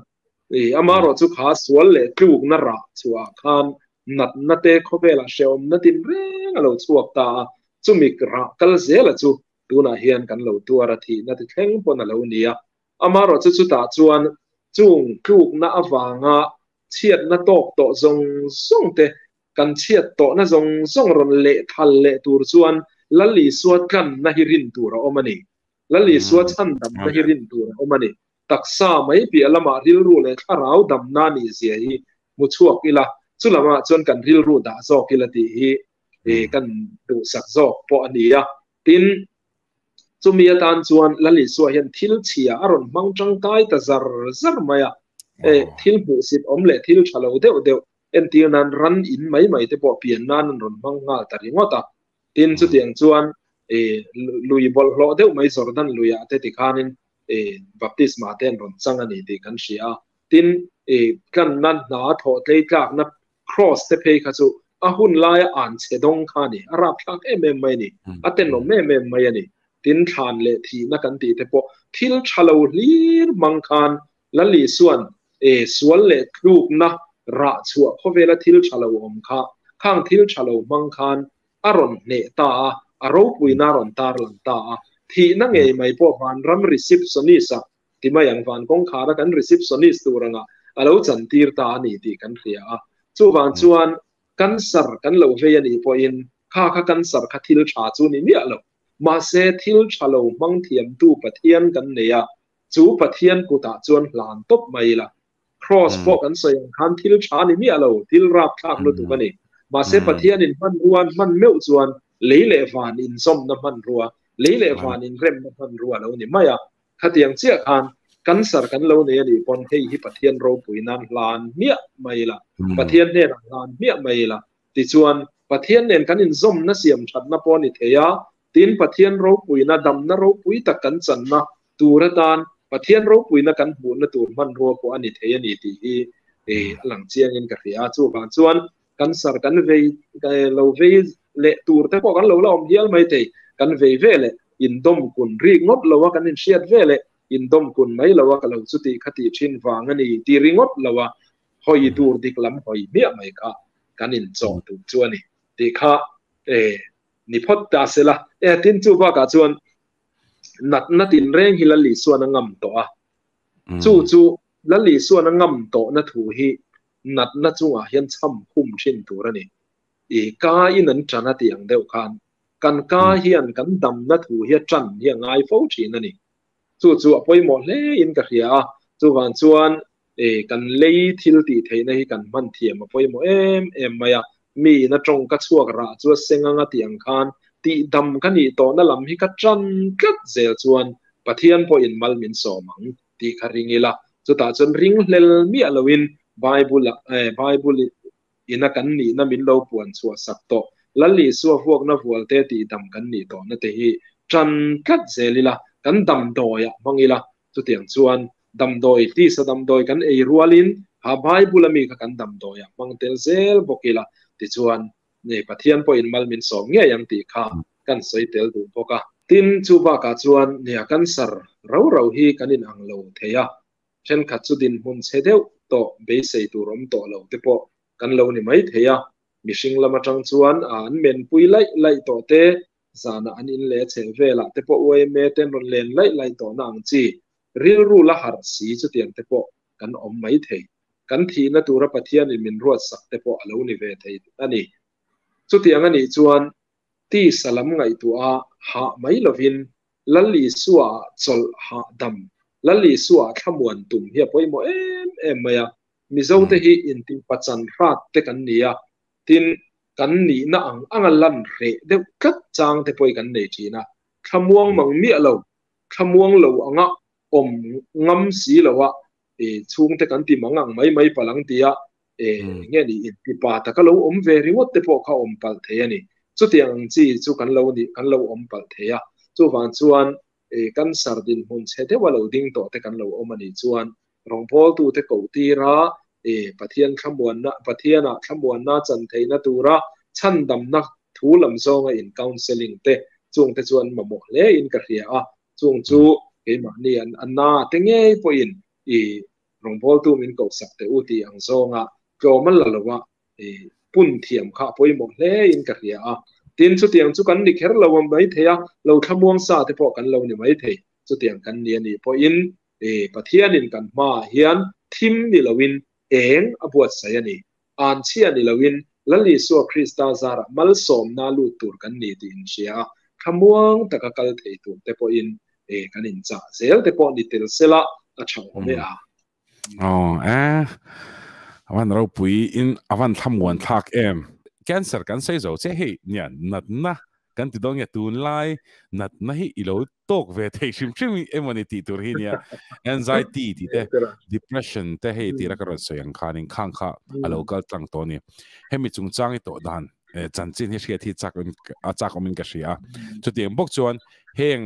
Speaker 2: E amaro chu kha sual le tluk na ra chua khan nat na te khovela hreom na tin reng alo chuak ta chumik ra kal zela chu tuna hian kan lo tuara thi na ti thleng pon alo nia amaro chu chu ta chuan chung tluk na awanga chiat na tok to zong zong te kan chiat to na zong zong ron le thal le tur chuan lali suat kan na hi rin tur a omani lali suat chan dam na hi rin tur a omani taksa mai pi alama ril ru le tharau dam na ni zia hi mu chuak ila chulama chuan kan ril ru da zawk ila ti hi e kan du sak zawk pawh ania tin chumi atan chuan lali suwa hian thil chhia a rawn hmang tangkai ta zar zar mai a e thil hmuh sit awm leh thil tha lo deuh deuh entir nan ran in mai mai te pawh pian nan an rawn hmang nghal ta ringawt a tin chutiang chuan e lui bawlhhlawh deuh mai Jordan luiah te tikhanin e baptisma te an rawn chang ani tih kan hria a tin e tlanna hna thawh tlei tlakna cross te phei kha chu a hun laia an che dawng kha ni a rap thlak em em mai ni a tenawm em em mai ani tin thlan leh thihna kan tih te pawh thil tha lo hlir mang khan lali suan e sual leh tlukna rah chhuah khawvela thil tha lo awm kha khang thil tha lo mang khan a rawn hne ta a a ropui na rawn tar lang ta a thihna ngei mai pawh van ram receptionist a timayang van kong khara kan receptionist turanga alo chantir ta ani ti kan hria a chuwang chuan cancer kan lo vei ani pawhin kha kha cancer kha thil tha chu ni miah lo ma se thil tha lo mang thiam tu Pathian kan neia chu Pathian kuta chuan hlan top mai la cross pawh kan sawi ang khan thil tha ni miah lo thil rap thlak lu tu ani ma se Pathian in man ruan man meu chuan lei le van in zom na man ruwa lei le van in rem na man ruwa lo ni maya khatiang chia khan cancer kan lo nei ani pon hei hi Pathian ro pui nan hlan miah mai la Pathian nen hlan miah mai la ti chuan Pathian nen kan in zom na siam that na pawh ni theia tin Pathian ro pui na dam na ro pui tak kan chan na turatan Pathian ro pui na kan hmu na tur man ro pawh ani thei ani ti hi e alang chiang in ka hria chu wang chuan cancer kan vei lo vei le tur te pawh kan lo la awm hial mai thei kan vei ve le in dom kun ri ngot lowa kan in hriat ve le in dom kun mai lowa ka lo chu ti khati thin wang ani ti ri ngot lowa hoi tur dik lam hoi miah mai kha kan in chaw tu chu ani ti kha e ni phot ta sela e tin chu ba ka chuan nat na tin reng hi lali suan a ngam to a chu chu lali suan a ngam to na thu hi nat na chunga hian cham khum thin tur ani e ka in an chana ti ang deuh khan kan ka hian kan dam na thu hi chan hi ngai fo thin ani chu chu a poimo hle in ka hria a chu wan chuan e kan lei thil ti theina hi kan man thiam a poimo em em maya mi na tong ka chuak ra chu senganga ti ang khan ti dam ka ni to na lam hi ka chan tlat zel chuan Pathian po in mal min somang ti kha ringila chu ta chuan ring hlel mi alowin Bible Bible ina kan ni na min lo puan chua sak to lali suwa huak na vual te ti dam kan ni to na te hi chan tlat zelila kan dam doya mangila chu tiang chuan dam doi ti sa dam doi kan ei rualin ha Bible ami kha kan dam doya mangtel zel bokila ti chuan ne Pathian po in mal min som nge yang ti kha kan soi tel du boka tin chu ba ka chuan nia kan sar ro ro hi kanin ang lo theya then khat chu din mun che deuh to beisei turom to lo te po kan lo ni mai theya mihring lama tang chuan an men pui lai lai to te zana an in le che vela te po oi me ten ron len lai lai to na ang chi ril ru la har si chu tiang te po kan om mai thei kan thi na tura Pathian in min ruat sak te po alo ni ve thei ani chu tiang ani chuan ti salam ngai tu a ha mai lovin lali suwa chol ha dam lali suwa thlamuan tum hi poimo em em maya mizo te hi in ti pachan rat te kan nia tin kan ni na ang anga lan re deuh tlat chang te poi kan nei thina thlamuang mang mi alo thlamuang lo anga om ngam si lowa e chung te kan ti mangang mai mai palang tia e nge ni in ti pa ta ka lo om ve ringot te pawh kha om pal thei ani chu tiang chi chu kan lo ni kan lo om pal theia chu wang chuan e kan sardin hun che te walo ding to te kan lo om ani chuan rongpol tu te ko tira E Pathian thlamuanna Pathianah thlamuanna chan theihna tura chhandamna thu lam zawnga in counselling te chung te chu an mamawh hle in ka hria a, chung chu keimahni an a na te ngei pawhin i rawngbawltu min kohsak teh u tih ang zawnga tlawm a la lo a, i pun thiam kha a pawimawh hle in ka hria a. Tin, chutiang chu kan ni kher lo a mai thei a, lo thlamuang sa te pawh kan lo ni mai thei. Chutiang kan ni a nih pawhin i Pathianin kan hmaah hian thim ni loin eng a buatsaih a ni. Anchhia ni loin Lal Isua Krista zarah malsawmna lut tur kan ni tih inhria a, thlamuang taka kal thei tur te pawhin e kan inchah zel te pawh ni tel sela a tha awm e a.
Speaker 1: Aw e, avan ropui in avan thlamuan thlak em. Cancer kan sawi zo che hei nia natna kan ti dawn nge tunlai natna hi i lo tawk ve thei hrim hrim emawni tih tur hi nia anxiety tih te depression te hei tira ka rawn sawi ang khanin khang kha a lo kal tlang tawh a ni hemi chungchang i tawh dan chanchin hi hriat hi chak a chak awmin ka hria chutiang bawk chuan heng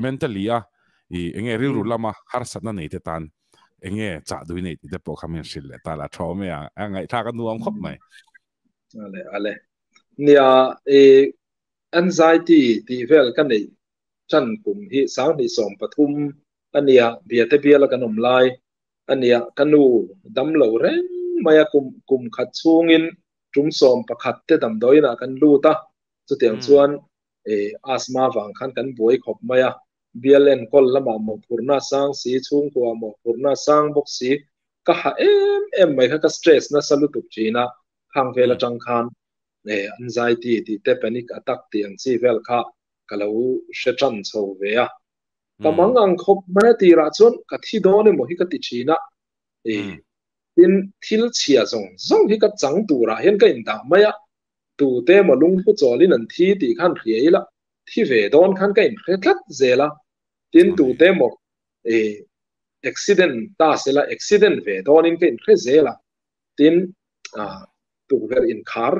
Speaker 1: mentally a i enge rilru lama harsatna nei te tan enge chah dui nei tih te pawh kha min hrilh leh ta la tha awm e a ngaihthlak a nuam khawp mai.
Speaker 2: Ale ale nia e Anxiety tih vel ka neih chan kum hi 2013 a nia, Biate biala kan awm lai a nia, ka nu dam lo reng mai a, kum kum khat chhungin tum 11 te damdawiinah kan lut a, chutiang chuan asthma vang khan kan buai khawp mai a, bial enkawl lamah mawhphurhna a sang si, chhungkuaah mawhphurhna a sang bawk si, ka ha em em mai kha ka stress nasa lutuk thin a, khang vel atang khan anxiety tih te panic attack tih ang chi vel kha ka lo hre tan chho ve a. Ka mang ang khawp mai a tirah chuan ka thi dawn emaw hi ka ti thin a. Tin, thil chhia zawng zawng hi ka chang turah hian ka indah mai a. Tute emaw lungphu chawlin an thi tih khan hria ila, thi ve dawn khan ka inhre tlat zel a. Tin, tute emaw accident ta sela accident ve dawnin ka inhre zel a. Tin, tukverh inkhar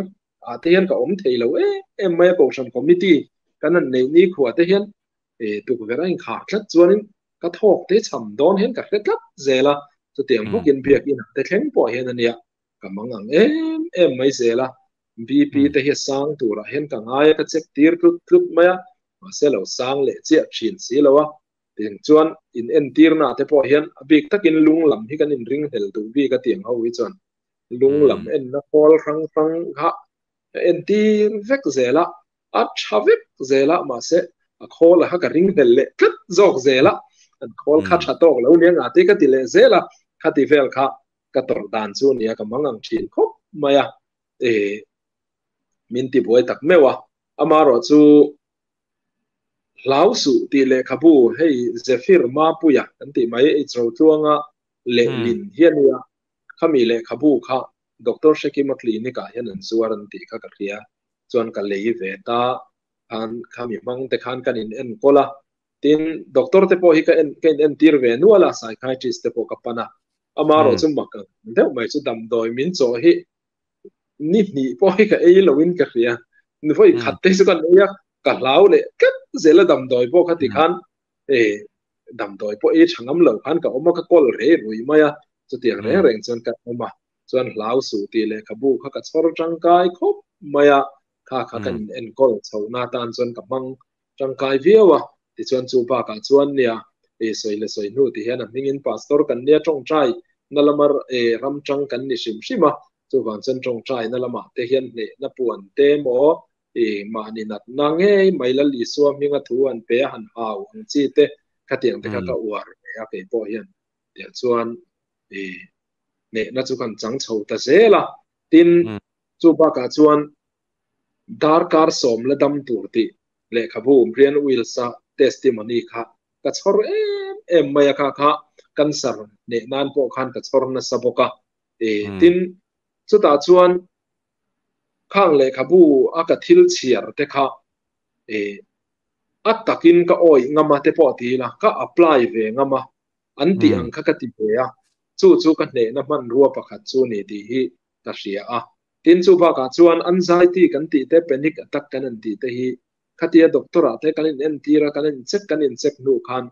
Speaker 2: ah te hian ka awm thei lo em em mai a, Kohhran Committee kan han neih ni khuah te hian tukverh a inkhar tlat chuanin ka thawk te cham dawn hian ka hre tlat zel a, chutiang bawkin biakin ah te thleng pawh hian a nia ka mang ang em em mai zel a, BP te hi a sang turah hian ka ngai a, ka check tir tlut tlut mai a, mahse lo sang leh chiah thin si lo a, tiang chuan in entirna te pawh hian a bik takin lung lam hi kan inringhlel duh bik a tiang ho hi chuan lung lam enna khawl hrang hrang kha a entir vek zel a, a tha vek zel a, mahse a khawl a kha ka ring hlel leh tlat zawk zel a, an khawl kha tha tawk lo nia ngah te ka ti leh zel a, khati vel kha ka tawrh dan chu nia ka mang ang thin khawp mai a, e min ti buai tak meuh a, amaherawh chu hlau suh tih lehkhabu hei Zephyr Mapuia kan tih mai H Rotluanga lehlin hi a nia. Khami lehkhabu kha Doctor Hrekima clinic ah hian an zuar an tih kha ka hria, chuan ka lei ve ta khan khami hmang te khan kan in enkawl a, tin doctor te pawh hi ka en ka in entir ve nual a, psychiatrist te pawh ka pan a, amaherawh chu mak ang deuh mai chu damdawi min chawh hi ni hnih pawh hi ka ei lo in ka hria, vawi khat te chu kan ei a, ka hlau leh tlat zel a damdawi pawh kha ti khan e damdawi pawh ei tha ngam lo khan ka awm a, ka kawl rei rui mai a, chutiang reng reng chuan ka awm a, chuan hlau suh tih lehkhabu kha ka chhawr tangkai khawp mai a, kha kha kan enkawl chhohna atan chuan ka hmang tangkai viau a, tichuan chu bakah chuan nia e sawi leh sawi hnu ti hian a hmingin pastor kan nia tawngtai na lama e ram tang kan ni hrim hrim a, chuvang chuan tawngtai na lamah te hian hnehna puan te emaw I mahni natna ngei mai Lal Isua hminga thu an pe a han hau ang chi te khatiang te kha ka uar ve a kei pawh hian tiang chuan i hnehna chu kan chang chho ta zel a, tin chu bakah chuan darkar sawm la dam tur tih lehkhabu Brian Wills-a testimony kha ka chhawr em em mai a, kha kha cancer hneh nan pawh khan ka chhawr nasa bawk a, tin chutah chuan Khang lehkhabu a ka thil chhiar te kha e a takin ka awih ngam a te pawh ti ila ka apply ve ngam a, an tih ang kha ka ti ve a, chu chu ka hnehna hmanrua pakhat chu ni tih hi ka hria a. Tin chu bakah chuan anxiety kan tih te panic attack kan han tih te hi khatia doctor ah te kan in entir a, kan in check kan in check hnu khan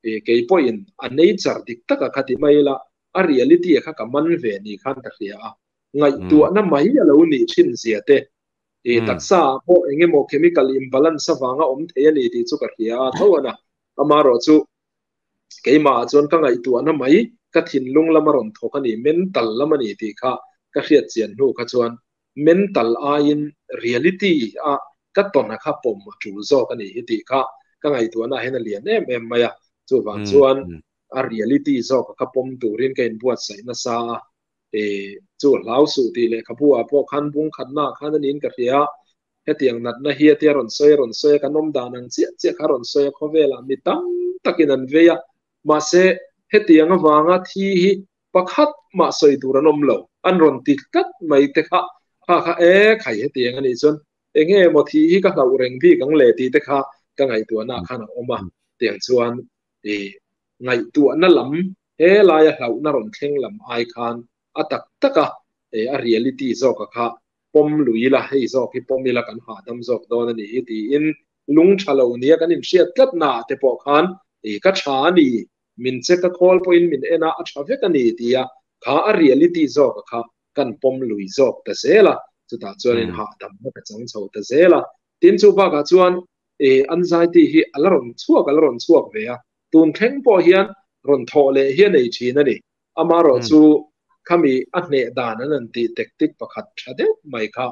Speaker 2: e keipawhin a nature dik taka kha ti mai ila. a reality kha ka man ve ni khan ka hria a ngaihtuahna mai a lo nih thin zia te e taksa pawh engemaw chemical imbalance awanga awm thei ani tih chu ka hria a tho ana amarawh chu keimah chuan ka ngaihtuahna mai ka thinlung lama rawn thawk ani mental lam ani tih kha ka hriat chian hnu kha chuan mental aiin reality a ka tawna kha pawm a tul zawk ani hi tih kha ka ngaihtuahna hian a lian em em mai a chuvang chuan a reality zawk ka pawm turin ka inbuatsaih nasa a e chu hlau su tih lehkhabu ah pawh khan bung khatna khan anin ka hria hetiang natna hi atia rawn sawi a kan awm dan ang chiah chiah kha rawn sawi a khawvelah mi tam takin an vei a mahse hetiang awanga thi hi pakhat mah sawi tur an awm lo an rawn ti tlat mai te kha kha kha e khai hetiang ani chuan enge maw thi hi ka hlauh reng bik ang le ti te kha ka ngaihtuahna khan a awm a tiang chuan e ngaihtuahna lam he laia hlauhna rawn thleng lam ai khan a tak taka e a reality zawk a kha pawm lui la hei zawk hi pawm ila kan hahdam zawk dawn ani hi tiin lung tha lo nia kan inhriat tlat na te pawh khan e ka tha ani min che ka khawl pawhin min ena a tha vek ani tia kha a reality zawk a kha kan pawm lui zawk ta zela chutah chuan in hahdam na ka chang chho ta zela tin chu bakah chuan e anxiety hi ala rawn chhuak ve a tun thleng pawh hian rawn thaw leh hian ei thin ani amarawh chu khami a hne dan an an ti tactic pakhat tha deuh mai kha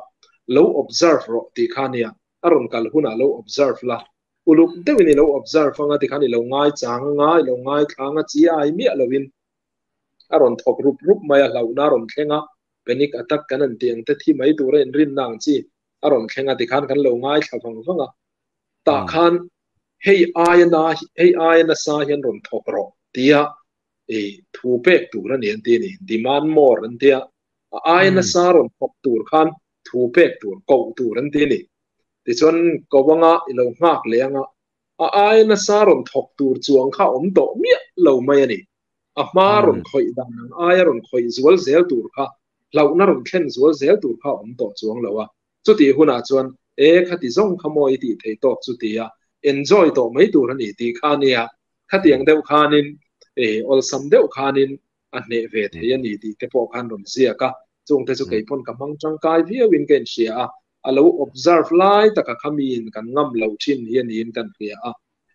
Speaker 2: lo observe ro ti kha nia a rawn kal huna lo observe la uluk deuhin i lo observe anga ti khan i lo ngai chang anga i lo ngai thlang a chi ai miah lovin a rawn thawk rup rup mai a hlauhna rawn thlenga panic attack kan an ti ang te thi mai tura in rin na ang chi a rawn thlenga ti khan kan lo ngai thla vang vanga ta khan hei ai na hei ai na sa hian rawn thawk ro tia e thu pek tur ani an ti ni demand more an tia ai na sa rawn thawk tur khan thu pek tur ko tur an ti ni ti chuan kowanga ilo ngak le anga a ai na sa rawn thawk tur chuang kha awm tawh miah lo mai ani a hma rawn khoi dan ang ai rawn khoi zual zel tur kha hlauhna rawn thlen zual zel tur kha awm tawh chuang lo a chuti hunah chuan e khati zawng kha mawi ti thei tawk chu tia enjoy tawh mai tur ani ti kha nia khatiang deuh khanin e awlsam deuh khanin a hne ve thei ani tih te pawh khan rawn ziak a chung te chu keipawn ka hmang tangkai viauin ka inhria a a lo observe lai taka khamiin kan ngam lo thin hi aniin kan hria a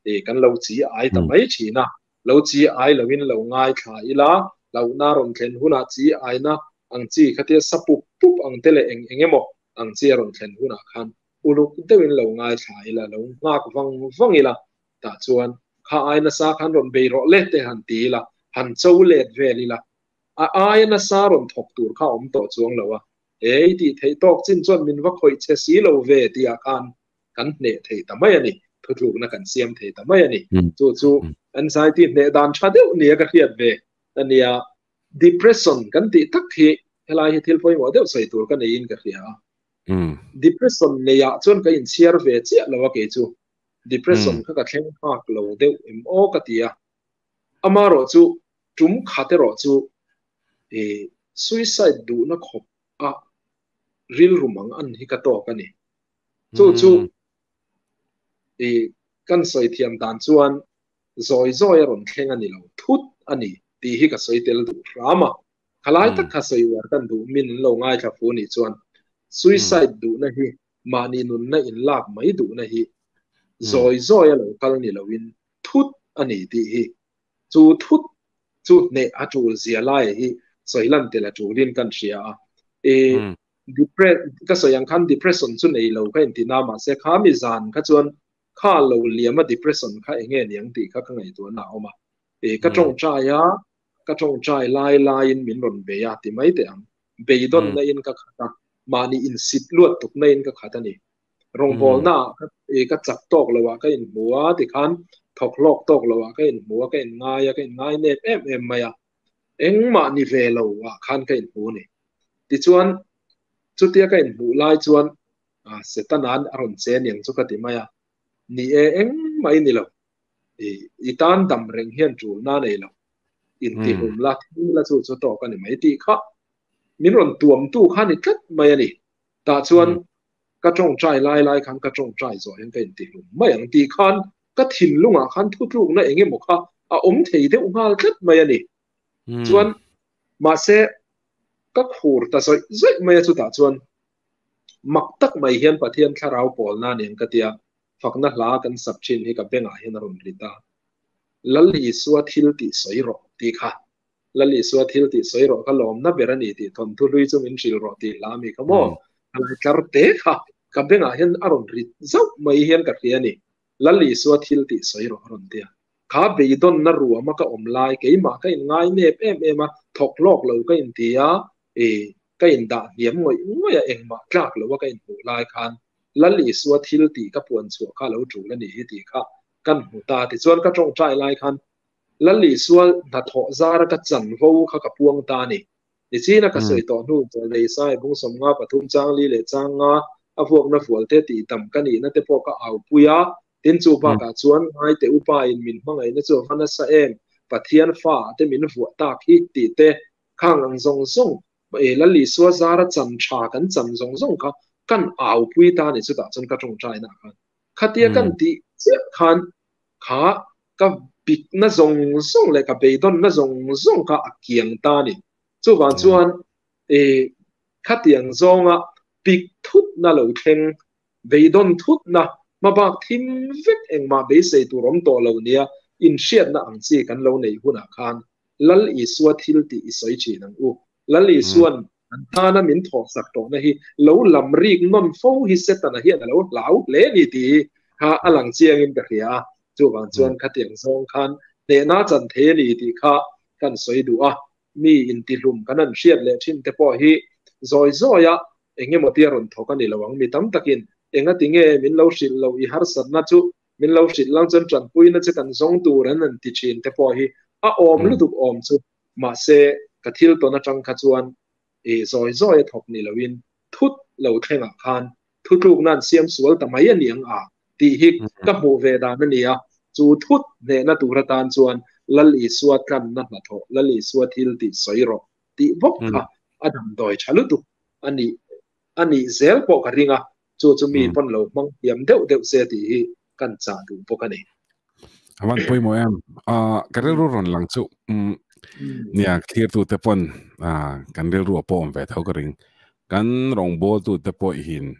Speaker 2: e kan lo chi ai ta mai thin a lo chi ai loin lo ngai thla ila hlauhna rawn thlen hunah chi ai na ang chi khatia sa pup pup ang te leh eng engemaw ang chi a rawn thlen hunah khan uluk deuhin lo ngai thla ila lo nghak vang vang ila tah chuan kha ai na sa khan rawn bei rawh le te han ti ila han cho let vel ila a ai na sa rawn thawk tur kha awm tawh chuang lo a ei ti thei tawk chin chuan min va khawih che si lo ve tia khan kan hne thei ta mai ani thutlukna kan siam thei ta mai ani chu chu anxiety hne dan tha deuh nia ka hriat ve ania depression kan ti tak hi helai hi thil pawimawh deuh sawi tur ka neiin ka hria a depression neia chuan ka inchhiar ve chiah lo a ke chu depression kha ka thleng phak lo deuh em aw ka ti a amarawh chu tum khate rawh chu e suicide duhna khawp a rilru mang an hi ka tawk ani chu chu e kan sawi thiam dan chuan zawi zawi a rawn thleng ani lo thut ani tih hi ka sawi tel duh hrama khalai tak kha sawi war kan duh min lo ngai thla fu ni chuan suicide duhna hi mahni nunna in lak mai duhna hi zawi zawi a lo kal ni loin thut ani tih hi chu thut chu hne a tul zia lai hi sawi lan tel a tulin kan hria a e ka sawi ang khan depression chu nei lo ka inti na mahse kha mi zan kha chuan kha lo liama depression kha enge niang tih kha ka ngaihtuahna a awm a e ka tawngtai a ka tawngtai lai laiin min rawn bei a ti mai teh ang beidawng na in ka khat a mahni insit luat tuk na in ka khat ani rawngbawl na e ka chak tawk lo a ka inhmu a tikhan thawk hlawk tawk lo a ka inhmu a ka inngai a ka inngai nep em em mai a engmah ni ve lo ah khan ka inhmu ni tichuan chutia ka inhmuh lai chuan setanan a rawn che niang chu ka ti mai a ni e engmah ni lo i tan dam reng hian tul na nei lo intihlum la thil la chu chu tawk ani mai tih kha min rawn tuam tu kha ni tlat mai ani tah chuan ka tawngtai lai lai khan ka tawngtai zawh hian ka intihlum mai ang tih khan ka thinlungah khan thutlukna engemaw kha a awm thei deuh nghal tlat mai ani chuan Mahse ka khur ta zawih zawih mai a chutah chuan mak tak mai hian Pathian thlarau pawlna nen ka tia fakna hla kan sak thin hi ka bengah hian a rawn ri ta. Lal Isua thil tih sawi rawh tih kha. Lal Isua thil tih sawi rawh kha lawmna ber a ni tih thawnthu hlui chu min hrilh rawh tih hla mi kha maw? A lai tlar te kha ka bengah hian a rawn ri zauh mai hian ka hria a ni. Lal Isua thil tih sawi rawh a rawn ti a. Kha beidawnna ruama ka awm lai keimah ka inngai nep em em a, thawk hlawk lo ka inti a, i ka indah hniam ngawih ngawih a, engmah tlak lo a ka inhmuh lai khan Lal Isua thil tih ka puan chhuah kha lo tul a ni hi tih kha kan hmu ta. Tichuan ka tawngtai lai khan Lal Isua hnathawh zara ka chanvo kha ka puang ta a ni. Nichina ka sawi tawh hnu Zawlnei Isai bung sawmnga pathum chang li leh chang nga a vuakna vualte tih tam ka nihna te pawh ka aupui a, tin chu bakah chuan ngaite upa in min hmangaihna chu a va nasa em, Pathian fa ah te min vuah tak hi tih te khang ang zawng zawng Lal Isua zara chan tha kan chan zawng zawng kha kan aupui ta a ni chutah chuan ka tawngtaina ah khan. Khatia kan tih chiah khan kha ka bikna zawng zawng leh ka beidawnna zawng zawng kha a kiang ta a ni. Chuvang chuan i khatiang zawnga pik thutna lo thleng, beidawn thutna hmabak thim vek engmah beisei tur awm tawh lo nia inhriatna ang chi kan lo neih hunah khan Lal Isua thil tih i sawi thin ang u. Lal Isua'n an tana min thawhsak tawhna hi lo lam rik nawn fo hi Setana hian a lo hlau hle a ni tih hi kha a lang chiangin ka hria a. Chuvang chuan khatiang zawng khan hnehna chan thei a ni tih kha kan sawi duh a. Mi intihlum kan han hriat leh thin te pawh hi zawi zawia eng emaw tia rawn thawk a ni lo ang. Mi tam takin engati nge min lo hrilh loh i harsatna chu min lo hrilh lang chuan tanpuina che kan zawng tur an han ti thin te pawh hi a awm lutuk awm chu. Mahse ka thil tawn atang kha chuan i zawi zawi a thawk ni loin thut lo thlengah khan thutlukna an siam sual ta mai a ni ang a tih hi ka hmuh ve dan a ni a. Chu thut hnehna tur atan chuan Lal Isua tlanna hnathawh, Lal Isua thil tih sawi rawh tih bawk kha a damdawi tha lutuk a nih a nih zel pawh ka ring a, chu chu mi pawn lo hmang thiam deuh deuh se tih hi kan chah duh bawk a ni.
Speaker 1: A van pawimawh em? Ka rilru rawn lang chu nia thlir tu te pawn kan rilru a pawh awm ve tho ka ring. Kan rawngbâwl tu te pawh hin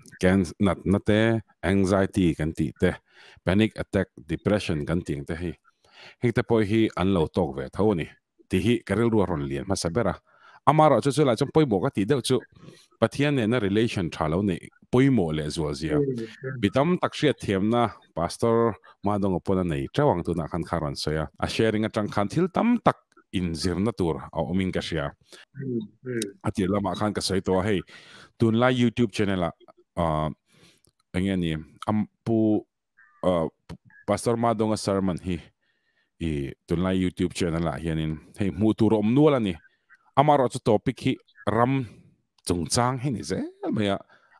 Speaker 1: natna te, anxiety kan tih te, panic attack, depression kan tih ang te hi heng te pawh hi an lo tawk ve tho a ni. Tih hi ka rilru a rawn lian hmasa ber a. Amaherawh chu chulai chuan pawimawh ka tih deuh chu Pathian nena relation tha lo neih pawimawh leh zual zia. Mi tam tak hriat thiamna Pastor Madonga pawn a nei teuh ang tunah khan kha rawn sawi a. A sharing atang khan thil tam tak inzirna tur a awmin ka hria. A tir lamah khan ka sawi tawh a hei tunlai YouTube channel ah eng nge ni pu Pastor Madonga sermon hi i tunlai YouTube channel ah hianin hei hmuh tur a awm nual a ni. Amaherawh chu topic hi ram chungchang hi ni zel mai a,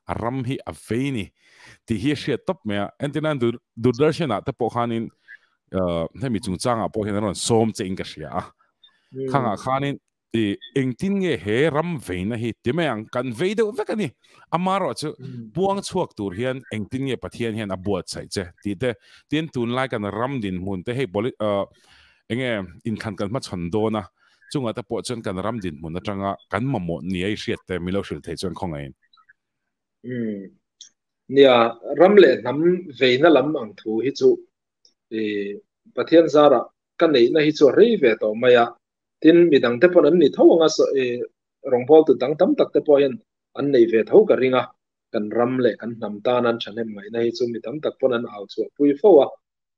Speaker 1: a ram hi a vei ni tih hi a hriat tawp mai a. Entirnan Doordarshan ah te pawh khanin hemi chungchangah pawh hian an rawn sawm che in ka hria a. Khangah khanin I engtin nge he ram veina hi ti mai ang, kan vei deuh vek a ni. Amaherawh chu puang chhuak tur hian engtin nge Pathian hian a buatsaih che tih te, tin tunlai kan ram dinhmun te hei enge inthlan kan hmachhawn dawn a, chungah te pawh chuan kan ram dinhmun atanga kan mamawh nia i hriat te min lo hrilh theih chuan khawngaihin.
Speaker 2: Nia, ram leh hnam veina lam ang thu hi chu Pathian zarah ka neihna hi chu a rei ve tawh mai a, Tin, mi dangte pawn an ni tho ang a, rawngbawltu dang tam tak te pawh hian an nei ve tho ka ring a, kan ram leh kan hnam tan an thahnem ngaihna hi chu mi tam tak pawn an au chhuah pui fo a,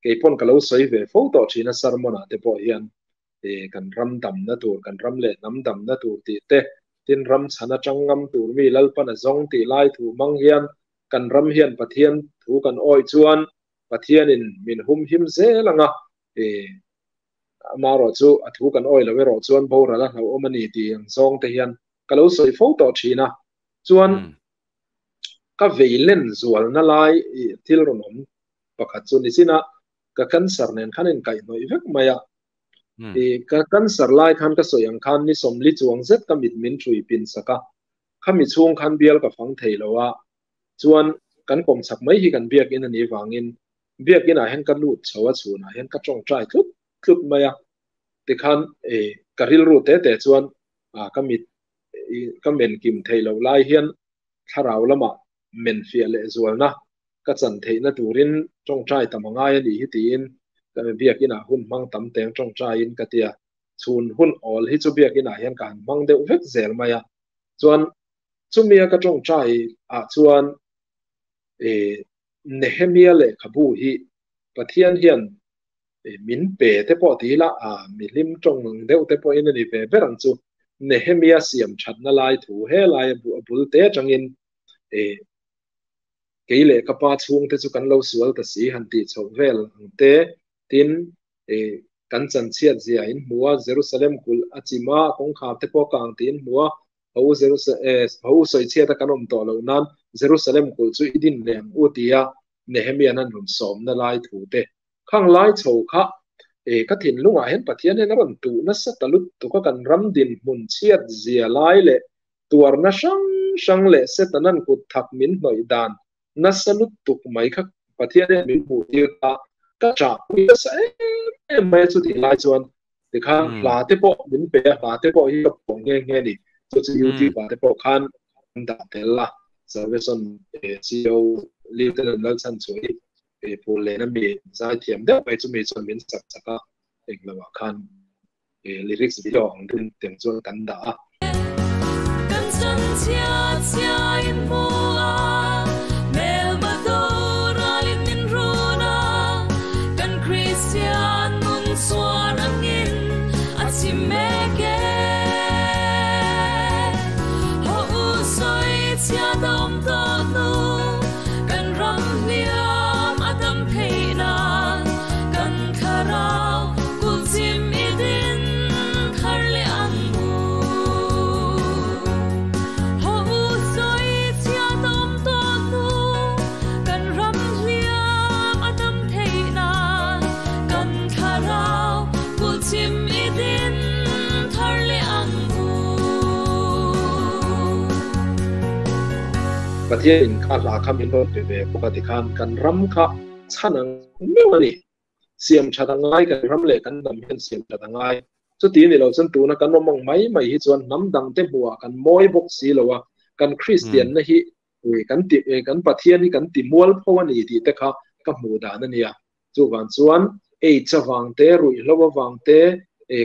Speaker 2: kei pawn ka lo sawi ve fo tawh thin a sermon ah te pawh hian kan ram damna tur, kan ram leh hnam damna tur tih te, tin ram chhan atang ngam tur mi Lalpan a zawng tih lai thu hmang hian kan ram hian Pathian thu kan awih chuan Pathianin min humhim zel ang a, Amaherawh chu a thu kan awi lo erawh chuan boral a hlauhawm a ni tih ang zawng te hian ka lo sawi fo tawh thin a. Chuan ka vei len zualna lai thil rawn awm pakhat chu nichin a ka cancer nen khan inkaihhnawih vek mai a. I ka cancer lai khan ka sawi ang khan ni sawmli chuang zet ka mit min hrui pin sak a. Khami chhung khan bial ka fang thei lo a. Chuan kan kawm chak mai hi kan biakin a nih vangin Biakin ah hian ka lut chho a chhunah hian ka tawngtai tlut tlut mai a, tikhan ka rilru te te chuan a ka mit ka men kim thei lo lai hian thlarau lama men fiah leh zualna ka chan theihna turin tawngtai tam angai ani hi tiin ka biakinah hun hmang tam teng tawngtaiin ka tia chhun hun awl hi chu biakinah hian ka han hmang deuh vek zel mai a chuan chumia ka tawngtai ah chuan e Nehemia lehkhabu hi Pathian hian min pe te pawh ti ila a mihlim tawng ang deuh te pawhin ani ve ber ang chu Nehemia siam thatna lai thu he lai a bul te atangin e kei leh ka pa chhung te chu kan lo sual ta si han tih chhoh vel ang te tin e kan chanchhiat zia in hmu a Jerusalem kul a chima kawngkhar te pawh kang tiin hmu a ho Jerusalem ho sawichhiat a kan awm tawh loh nan Jerusalem kul chu i din leh ang u tia Nehemia nan rawn sawmna lai thu te khang lai chho kha e ka thinlungah hian Pathian hian a rawn tuh nasa ta lutuk a kan ram din hmun chhiat zia lai leh tuarna hrang hrang leh Setanan kut thak min hnawih dan nasa lutuk mai kha Pathian hian min hmuh tir ta ka ṭah pui nasa em em mai a chutih lai chuan tikhan hla te pawh min pe a hla te pawh hi ka pawh nghe nghe ni chu chu YouTube ah te pawh khan an dah tel a Salvation CEO Lieutenant Lalchhanchhuahi phul lehna mi zai thiam deuh mai chu mi chuan min sak sak a englo ah khan lyrics video ang deuhin tiang chuan kan dah a.
Speaker 3: Kan chanchhiat chhia in hmu a, hmelma do ralin min run a, kan Kristian nun chhuar angin a chim mek e. Haw u sawi chhiat a awm tawh hnu, kan ram hliam a dam theih nan kan thlarau kul chim i din thar leh ang u. Haw u sawi chhiat a awm tawh hnu, kan ram hliam a dam theih nan kan thlarau kul chim i din thar leh ang u.
Speaker 2: Pathian in kha hla kha min rawn pe ve bawk a tikhan kan ram kha chhan ang meuh a ni. Siam that a ngai kan ram leh kan hnam hian siam that a ngai. Chuti ni lo chuan tuna kan awm ang mai mai hi chuan hnam dang te hmuhah kan mawi bawk si lo a, kan Kristian na hi kan ti kan Pathian hi kan ti mual pho a ni tih te kha ka hmuh dan a nia. Chuvang chuan AIDS avang te, ruihhlo avang te,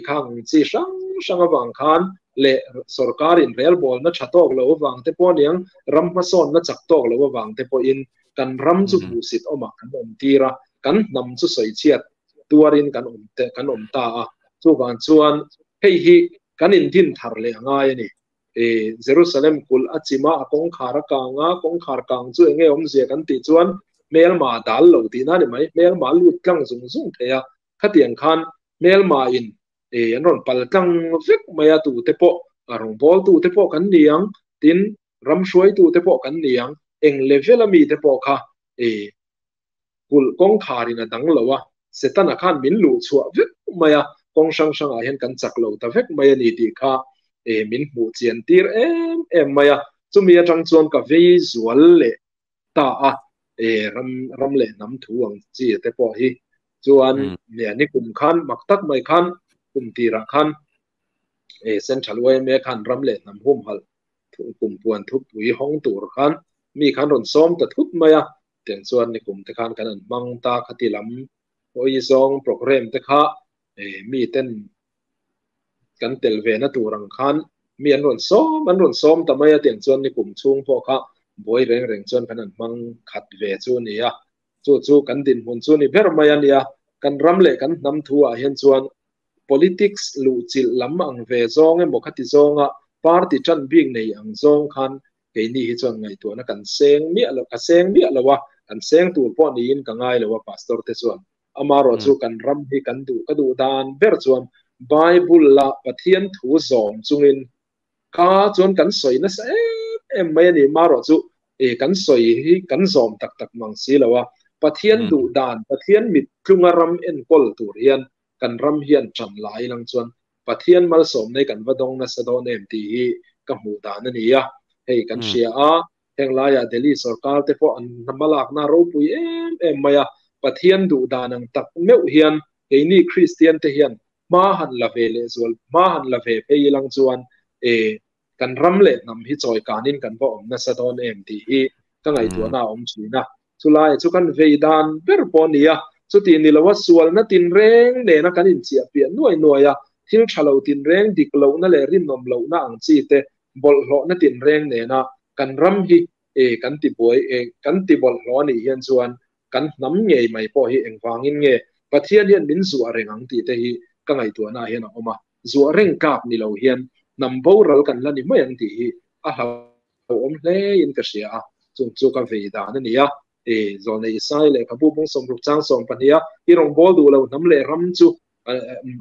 Speaker 2: khang chi hrang hrang avang khan leh sorkar in relbawlna tha tawk lo avang te pawh aniang ram hmasawnna chak tawk lo avang te pawhin kan ram chu hmuhsit awmah kan awm tir a, kan hnam chu sawichhiat tuarin kan awm te kan awm ta a. Chuvang chuan hei hi kan indin thar leh a ngai a ni. Jerusalem kulh a chim a, a kawngkhar a kang a, kawngkhar kang chu enge awmzia kan tih chuan hmelma dal lo tihna a ni mai, hmelma lut tlang zung zung thei a, khatiang khan hmelma in an rawn pal tlang vek mai a, tute pawh rawngbawltu te pawh kan ni ang, tin ram hruaitu te pawh kan ni ang, eng level a mi te pawh kha kulh kawngkhar in a dang lo a, Setana khan min luh chhuah vek mai a, kawng hrang hrangah hian kan chak lo ta vek mai a ni tih kha min hmuh chian tir em em mai a, chumi atang chuan ka vei zual leh ta a, ram ram leh hnam thu ang chi te pawh hi chuan ni kum khan mak tak mai khan kum tirah khan Central YMA khan ram leh hnam humhalh kum puan thupui hawng tur khan mi khan rawn sawm ta thut mai a, tiang chuan ni kum te khan kan an hmang ta khati lam hawi zawng program te kha mi ten kan tel ve na tur ang khan mi an rawn sawm an rawn sawm ta mai a, tiang chuan ni kum chhung pawh kha buai reng reng chuan kan an hmang khat ve chu a ni a, chu chu kan dinhmun chu ni ber mai a nia, kan ram leh kan hnam thu ah hian chuan politics luh chilh lam ang ve zawng emaw khati zawnga party tan bik nei ang zawng khan keini hi chuan ngaihtuahna kan seng miah lo ka seng miah lo a, kan seng tur pawh niin ka ngai lo a pastor te chuan amarawh chu kan ram hi kan duh ka duh dan ber chuan Bible la Pathian thu zawm chungin ka chuan kan sawi nasa em em mai a ni marawh chu e kan sawi hi kan zawm tak tak mang si lo a Pathian duh dan Pathian mit tlunga ram enkawl tur hian kan ram hian tan lai lang chuan Pathian malsawm nei kan va dawng nasa dawn em tih hi ka hmuh dan a ni a, hei kan hria a, heng laiah Delhi sorkar te pawh an hmalakna ropui em em mai a, Pathian duh dan ang tak meuh hian keini Kristian te hian hma han la ve leh zual hma han la ve phei ilang chuan e kan ram le nam hi choi kanin kan va om na sa don em ti hi ka ngai tu na om china chulai chu kan veidan ber ponia chuti ni lawa sual na tin reng ne na kan in chia pia nuai nuaya thil thalo tin reng dik lo na le rin nom lo na ang chi te bol hlo na tin reng ne na kan ram hi e kan ti boi e kan ti bol hlo ni hian chuan kan nam ngei mai po hi engwangin nge Pathian hian min zu a reng ang ti te hi ka ngai tu na hian a oma zu reng kap ni lo hian nam boral kan la ni mai ang ti hi a hlo om hle in ka ria a chung chu ka veidan ania e zone isai le ka bu bung som ruk chang som pania i rong bol du lo nam le ram chu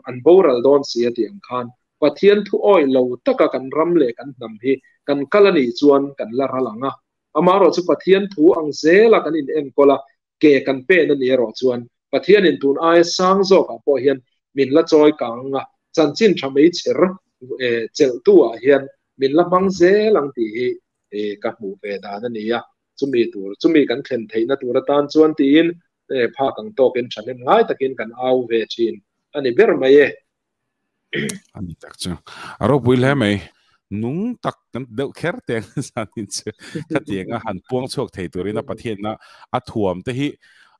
Speaker 2: an boral don si ati ang khan Pathian thu oi lo taka kan ram le kan nam hi kan kalani chuan kan la ralanga amaro chu Pathian thu ang zela kan in en kola ke kan pe na ni ro chuan Pathian in tun ai sang zo ka po hian min la choi kang nga chanchin thamei cher e chel tu a hian min la mang zelang ti hi e ka hmu ve dan ania chumi tur chumi kan thlen theina tur atan chuan tiin e pha kang tokin thanem ngai takin kan au ve thin ani ber mai e
Speaker 1: ani tak chu aro pui le mai nung tak kan deuh kher teng sanin chu khatianga han puang chuak thei turina Pathian na a thuam te hi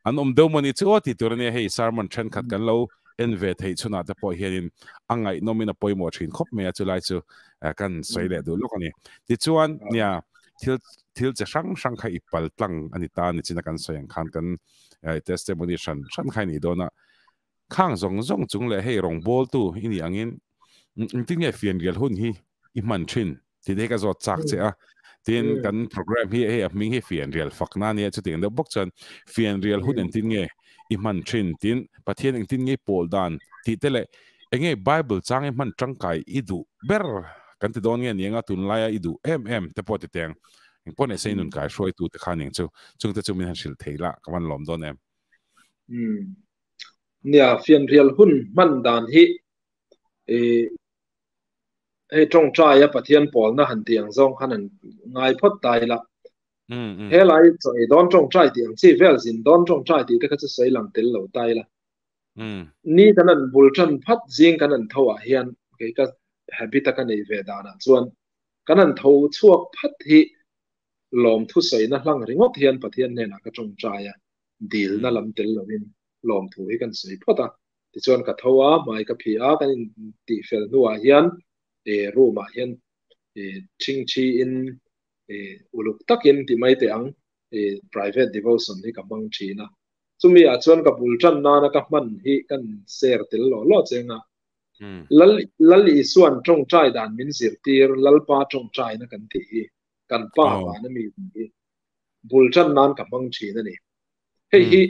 Speaker 1: an om deuh mani chu ti tur ani hei sermon then khat kan lo en ve thei chuna te pawh hianin angai nomina poimo thin khop me a chu lai chu kan soi le du lok ani ti chuan nia thil thil che hrang hrang kha ipal tlang ani ta ni china kan soyang khan kan testimony hran hran khai ni dona khang zong zong chung le hei rong bol tu ini angin tin nge fian rial hun hi i man thin ti de ka zo chak che a tin kan program hi hei a ming hi fian rial fakna ni chu ting de bok chan fian rial hun en tin nge i man thin tin Pathian eng tin nge pol dan ti te le enge Bible chang i man tangkai i du ber kan ti don nge nianga tun laia i du em em te po ti teng eng pon e sei nun kai hroi tu te khan eng chu chung te chu min han hril thei la ka man lom don em.
Speaker 2: Nia fian rial hun man dan hi e hei tong trai a Pathian pawl na han tiang zong khan an ngai phot tai la he lai choi don tong trai tiang chi vel zin don tong trai ti te kha chu sei lang tel lo tai la ni kan an bul than phat jing kan an thawa hian ke ka habit ka nei ve dana chuan kan an tho chuak phat hi lom thu sei na hlang ringot hian Pathian ne na ka tong trai a dil na lam tel lovin lom thu hi kan sei phota ti chuan ka thawa mai ka phi a kan in ti fel nuwa hian e room a hian e thing chi in e uluk takin ti mai te ang e private devotion hi ka mang thina chumi a chuan ka bul tran na na ka man hi kan ser tel lo lo chenga lal lal isuan tong trai dan min zir tir lalpa tong trai na kan ti hi kan pa pa na mi hi bul tran nan ka mang thina ni hei hi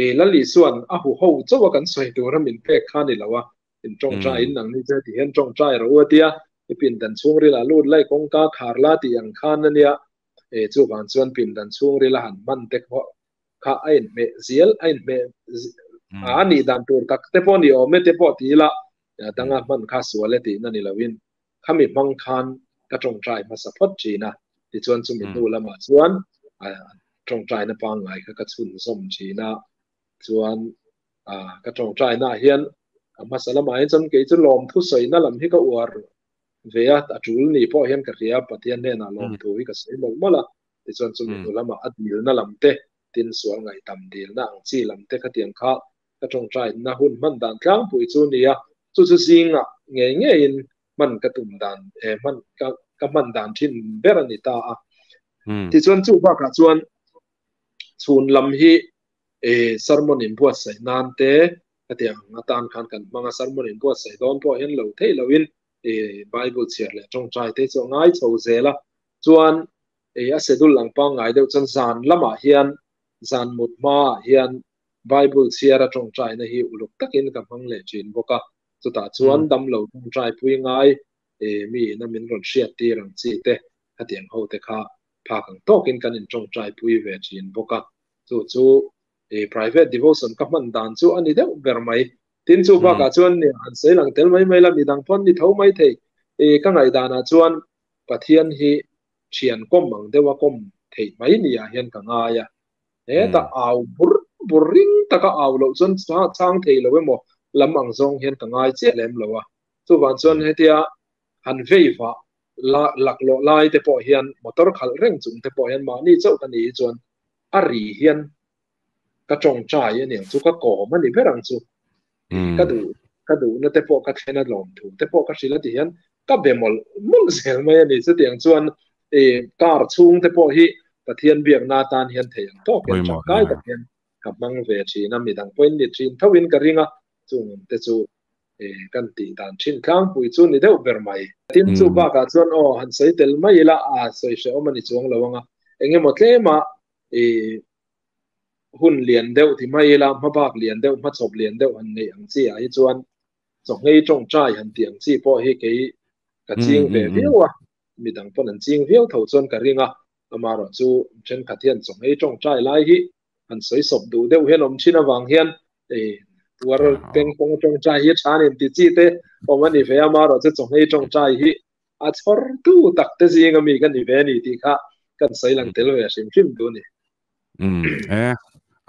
Speaker 2: e lal isuan a hu ho chawa kan soi tur min pek kha ni lawa in tong trai in nang ni che ti hian tong trai ro atia i pin dan chung ri la lut lai kong ka khar la ti ang khan ania e chu ban chuan pin dan chung ri la han man te kho kha ain me zial ain me a ni dan tur tak te pawh ni awm e te pawh ti la danga man kha sual e ti na ni lovin khami hmang khan ka tong trai hmasa phawt thina ti chuan chumi hnu lamah chuan tong trai na pangngai kha ka chhun zawm thina chuan ka tong trai na hian hmasa lamah hian chuan kei chu lawm thu sawi na lam hi ka uar ve a a tul ni pawh hian ka hria Pathian hnenah lawm thu hi ka sawi mawlh mawlh a ti chuan chumi hnu lamah a dil na lam te tin sual ngai tam dil na ang chi lam te kha tiang kha ka tong trai na hun man dan tlang pui chu nia chu chu zinga nge nge in man ka tum dan e man ka ka man dan thin ber ani ta a ti chuan chu ba ka chuan chhun lam hi e sermon in buat sai nan te ka tiang atan khan kan manga sermon in buat sai don pawh hian lo thei lo in e Bible chhiar leh tong trai te chu ngai chho zela chuan e a sedul lang pa ngai deuh chuan zan lamah hian zan mut ma hian Bible chhiar a tong trai na hi uluk takin ka hmang leh thin bawk a chutah chuan dam lo tong trai pui ngai e mi na min rawn hriat tir ang chi te khatiang ho te kha phak ang tawkin kan in tong trai pui ve thin bawk a chu chu e private devotion ka hman dan chu ani deuh ber mai tin chu bakah chuan ni han sei lang tel mai mai la mi dang pawn ni tho mai thei e ka ngai danah chuan Pathian hi thian kom ang deuha kom thei mai ni ah hian ka ngai a he ta au bur bur ring taka au lo chuan chang thei lo emaw lam ang zawng hian ka ngai chiah lem lo a chuvan chuan hetia Han vei vah la laklawh lai te pawh hian motor khalh reng chung te pawh hian mahni chauh ka nih hi chuan a ri hian ka tawngtai a niang chu ka kawm a ni ber ang chu. Ka duh ka duhna te pawh ka thlen a lawm thu te pawh ka hrilh a ti hian ka be mawlh mawlh zel mai a ni. Chutiang chuan car chhung te pawh hi Pathian biakna atan hian thei ang tawk hian tangkai tak hian ka hmang ve thin a, midang pawhin ni thin thoin ka ring a, chung te chu kan tih dan thin tlangpui chu ni deuh ber mai. Tin chu bakah chuan aw han sawi tel mai ila a sawi hrehawm a ni chuang lo ang a, engemaw tlema hun lian deuh ti mai ila hmabak lian deuh hmachhawp lian deuh han neih ang chi ah hi chuan chawngei tawngtai han tih ang chi pawh hi kei ka ching ve viau a, midang pawn an ching viau tho chuan ka ring a, amaherawh chu thenkhat hian chawngei tawngtai lai hi han sawi sawp duh deuh hian awm thin avang hian tuar peng pawng tawngtai hi tha nen ti chi te awm a ni ve a, amaherawh chu chawngei tawngtai hi a chhawr tu tak te zing ami ka ni ve a ni tih kha kan sawi lang tel ve hrim hrim tu ni.
Speaker 1: E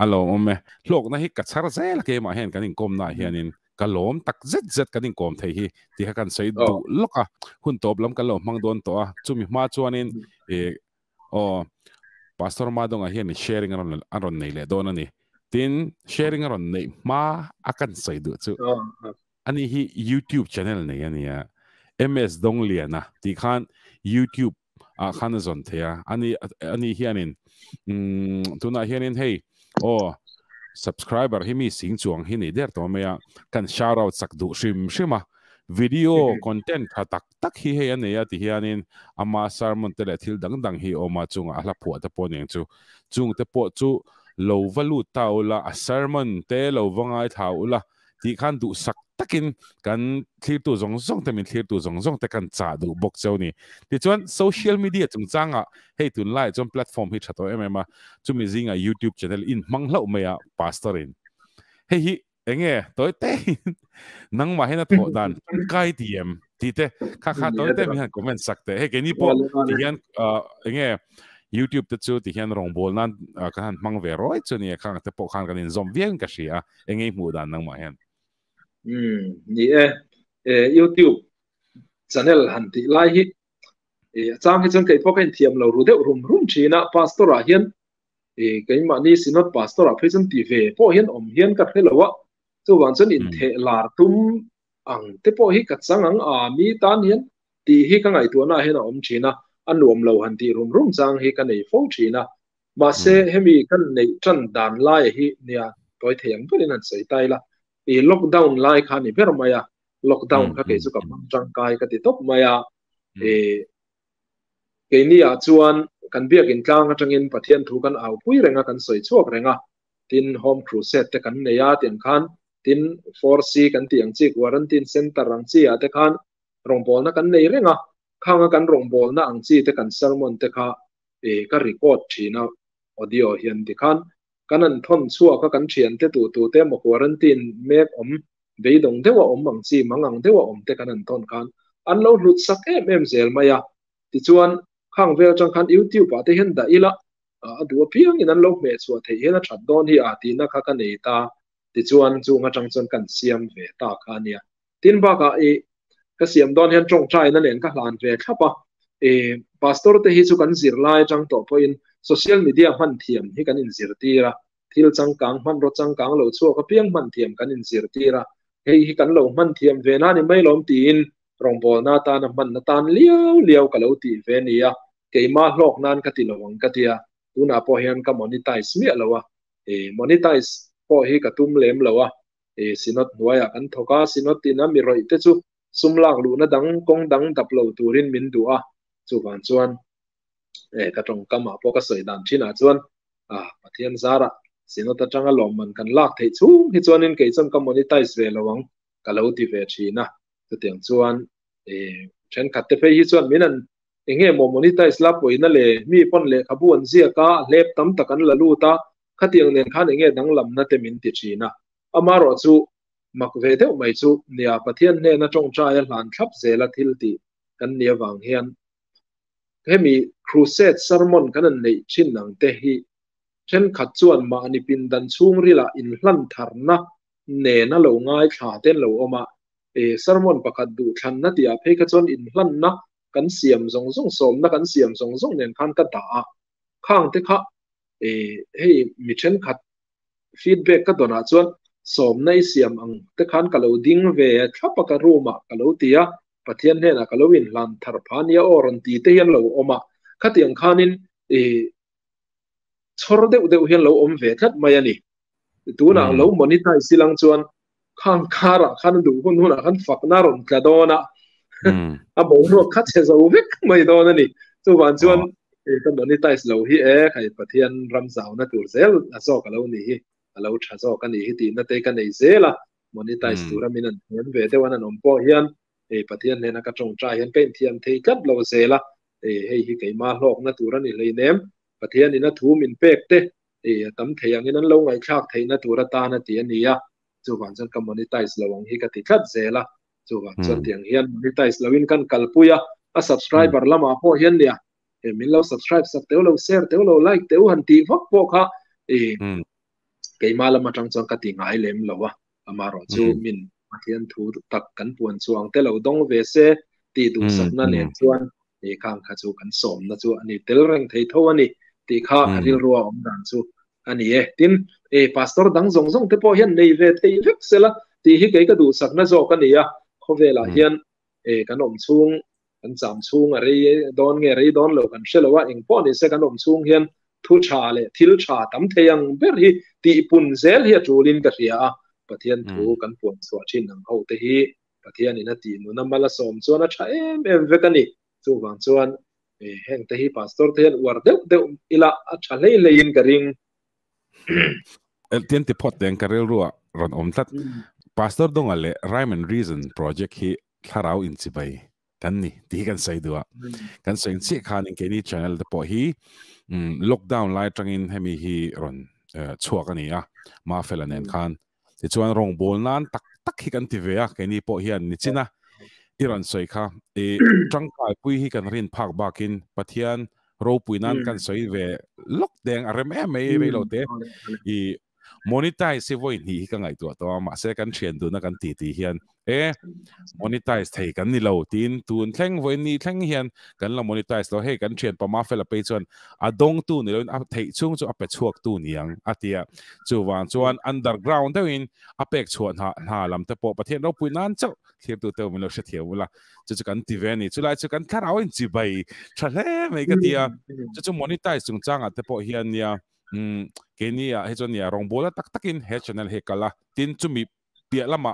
Speaker 1: a lawm awm e. Hlawkna hi ka chhar zel a keimah hian kan inkawmnaah hianin ka lawm tak zet zet kan inkawm thei hi tih kha kan sawi duh lawk a. Hun tawp lam kan lo hmang dawn tawh a, chumi hma chuanin ih aw Pastor Madonga hian sharing a rawn a rawn nei leh dawn a ni. Tin, sharing a rawn neih hma a kan sawi duh chu ani hi YouTube channel nei a nia. MS Dongliana tih khan YouTube ah khan a zawn thei a ani ani hianin umm tunah hianin hei aw subscriber hi mi sing chuang hi nei der tawh mai a kan shout out sak duh hrim hrim a video content tha tak tak hi hei a nei a ti hianin ama sermon te leh thil dang dang hi awm a chungah a hla phuah te pawh aniang chu chung te pawh chu lo va lut ta ula a sermon te lo va ngaithla ula tih khan duhsak takin kan thlirtu zawng zawng te min thlirtu zawng zawng te kan chah duh bawk cheu ni. Tichuan social media chungchangah hei tunlaiah chuan platform hi tha tawh em em a, chumi zingah YouTube channel in hmang hlauh mai a pastor in. Hei hi enge tawi te in nangmah hian a thawh dan tangkai ti em tih te kha kha tawi te min han comment sak teh. Hei keini pawh ti hian enge YouTube te chu ti hian rawngbawl nan kan han hmang ve rawih chu nia khang te pawh khan kan inzawm viau in ka hria a. Enge i hmuh dan nangmah hian?
Speaker 2: Umm ni e, e YouTube channel han tih lai hi e a chang hi chuan kei pawh ka inthiam lo ru deuh rum rum thin a, pastor ah hian e keimahni synod pastor ah phei chuan ti ve pawh hian awm hian ka hre lo a, chuvang chuan intheh lar tum ang te pawh hi ka chang ang a mi tan hian tih hi ka ngaihtuahna ah hian a awm thin a, a nuam lo han tih rum rum chang hi ka nei fo thin a. Mahse, hemi kan neih tan dan laia hi nia tawi thei ang berin han sawi ta ila, i lockdown lai kha a ni ber mai a, lockdown kha kei chu ka hmang tangkai ka ti tawp mai a, i keini ah chuan kan biakin tlang atangin Pathian thu kan au pui reng a, kan sawi chhuak reng a, tin home crusade te kan nei a tiang khan, tin 4C kan tih ang chi quarantine center ang chi ah te khan rawngbawlna kan nei reng a, khanga kan rawngbawlna ang chi te kan sermon te kha e ka record thin a audio hian tikhan kan an thawn chhuak a kan thian te tu tu te emaw quarantine mek awm beidawng deuh a awm ang chi mang ang deuh a awm te kan an thawn khan an lo hlut sak em em zel mai a tichuan khang vel atang khan youtube ah te hian dah ila a duh apiang in an lo hmeh chhuah theih hian a that dawn hi a tihna kha ka nei ta tichuan chung atang chuan kan siam ve ta kha ania Tin bakah i ka siam dawn hian tawngtaina nen ka hlan ve thlap a, i pastor te hi chu kan zir lai atang tawh pawhin social media hman thiam hi kan inzirtir a, thil changkang hmanraw changkang lo chhuak apiang hman thiam kan inzirtir a, hei hi kan lo hman thiam ve na ni mai lawm tiin rawngbawlna atana hmanna tan liau liau ka lo tih ve nia, keimah hlawk nan ka ti lo ang ka tia, tunah pawh hian ka monetize miah lo a, i monetize pawh hi ka tum lem lo a, E Synod hnuaiah kan thawk a, Synod ina mi rawih te chu sum lak luhna dang kawng dang dap lo turin min duh a, chuvang chuan e ka tawngkamah pawh ka sawi dan thinah chuan a Pathian zarah Synod atanga lawmman kan lak theih chhung hi chuanin kei chuan ka monetize ve lo ang ka lo ti ve thin a, chutiang chuan e thenkhat te phei hi chuan min an enge maw monetize la pawina le mi pawn lehkhabu an ziak a, hlep tam tak an la lut a, Khatiang nen khan enge danglamna te min ti thin a, amarawh chu mak ve deuh mai chu nia Pathian hnena tawngtai a hlan thlap zela thil tih kan nih avang hian hemi crusade sermon kan han neih thin ang te hi thenkhat chuan mahni pindan chhungrilah inhlan tharna nena lo ngaithla te an lo awm a. E sermon pakhat du thlan na tia phei kha chuan in hlan na kan siam zong zong som na kan siam zong zong nen khan ka da a khang te kha e hei mi then khat feedback ka dona chuan som nei siam ang te khan ka lo ding ve thlapa ka room a ka lo tia Pathian hnena ka lo in hlan thar phania oron ti te hian lo oma khatiang khanin e chhor deuh deuh hian lo om ve tlat mai ani tuna lo monetize silang chuan khang khara khan du hun huna khan fakna ron tla dona a bo ro kha che zo vek mai don ani chu wan chuan e ka monetize lo hi e khai Pathian ram zau na tur zel a zo ka lo ni hi a lo tha zo ka ni hi ti na te ka nei zela monetize tura min an thiam ve deuh an om pawh hian e Pathian hnena ka tawng trai hian ka inthiam thei tlat lo zela e hei hi keima hlawk na tur ani hleinem Pathian ina thu min pek te e tam thei angin an lo ngai thlak theihna tur atana ti ania chuwan chuan ka monetize lo ang hi ka ti tlat zela chuwan chuan tiang hian monetize loin kan kalpuia a subscriber lama pawh hian nia e min lo subscribe sak teu lo share teu lo like teu han ti vak pawh kha e keima lama tang chuan ka ti ngai lem lo a amaro chu min Pathian thu tak kan puan chuang te lo dong ve se ti du sakna nen chuan e khang kha chu kan som na chu ani tel reng thei tho ani ti kha ril ruwa om dan chu ani e tin e pastor dang zong zong te pawh hian nei ve thei vek sela ti hi kei ka du sakna zawk ani a khawvela hian e kan om chung kan cham chung a rei don nge rei don lo kan hrelowa eng pawh ni se kan om chung hian thu tha le thil tha tam theiang ber hi ti pun zel hi a tulin ka hria a Pathian thu kan puan chhuah thin ang ho te hi Pathian ina ti nuna mala som chuan a tha em em vek ani chu wang chuan e heng te hi pastor te hian uar deuh deuh ila a tha hlei hleiin ka ring
Speaker 1: tian ti phot teng ka rel ruwa ron om tlat pastor donga le Rhyme and Reason project hi thlarau in chibai kan ni ti kan sai duwa kan sai chi khan in keni channel te pawh hi lockdown lai tangin hemi hi ron chuak ani a ma fela nen khan ti chuan rong bol nan tak tak hi kan ti ve a keni pawh hian ni china iran soi kha e tangkai pui hi kan rin phak bakin Pathian ro pui nan kan soi ve lok deng arem em mai rei lo te i monetize se voi ni hi ka ngai tu to ma se kan thian du na kan ti ti hian e monetize thei kan ni lo tin tun thleng voi ni thleng hian kan la monetize lo hei kan thian pama fela pe chuan a dong tu ni lo a thei chung chu a pe chuak tu niang atia chu wang chuan underground deuhin a pek chuan ha ha lam te pawh Pathian ro pui nan chau thlir tu te min lo hre thiam ula chu chu kan ti ve ni chulai chu kan thlarau in chi bai tha hle mai ka tia chu chu monetize chung changa te pawh hian nia kenia he chuan nia rong bola tak takin he channel he kala tin chumi piah lama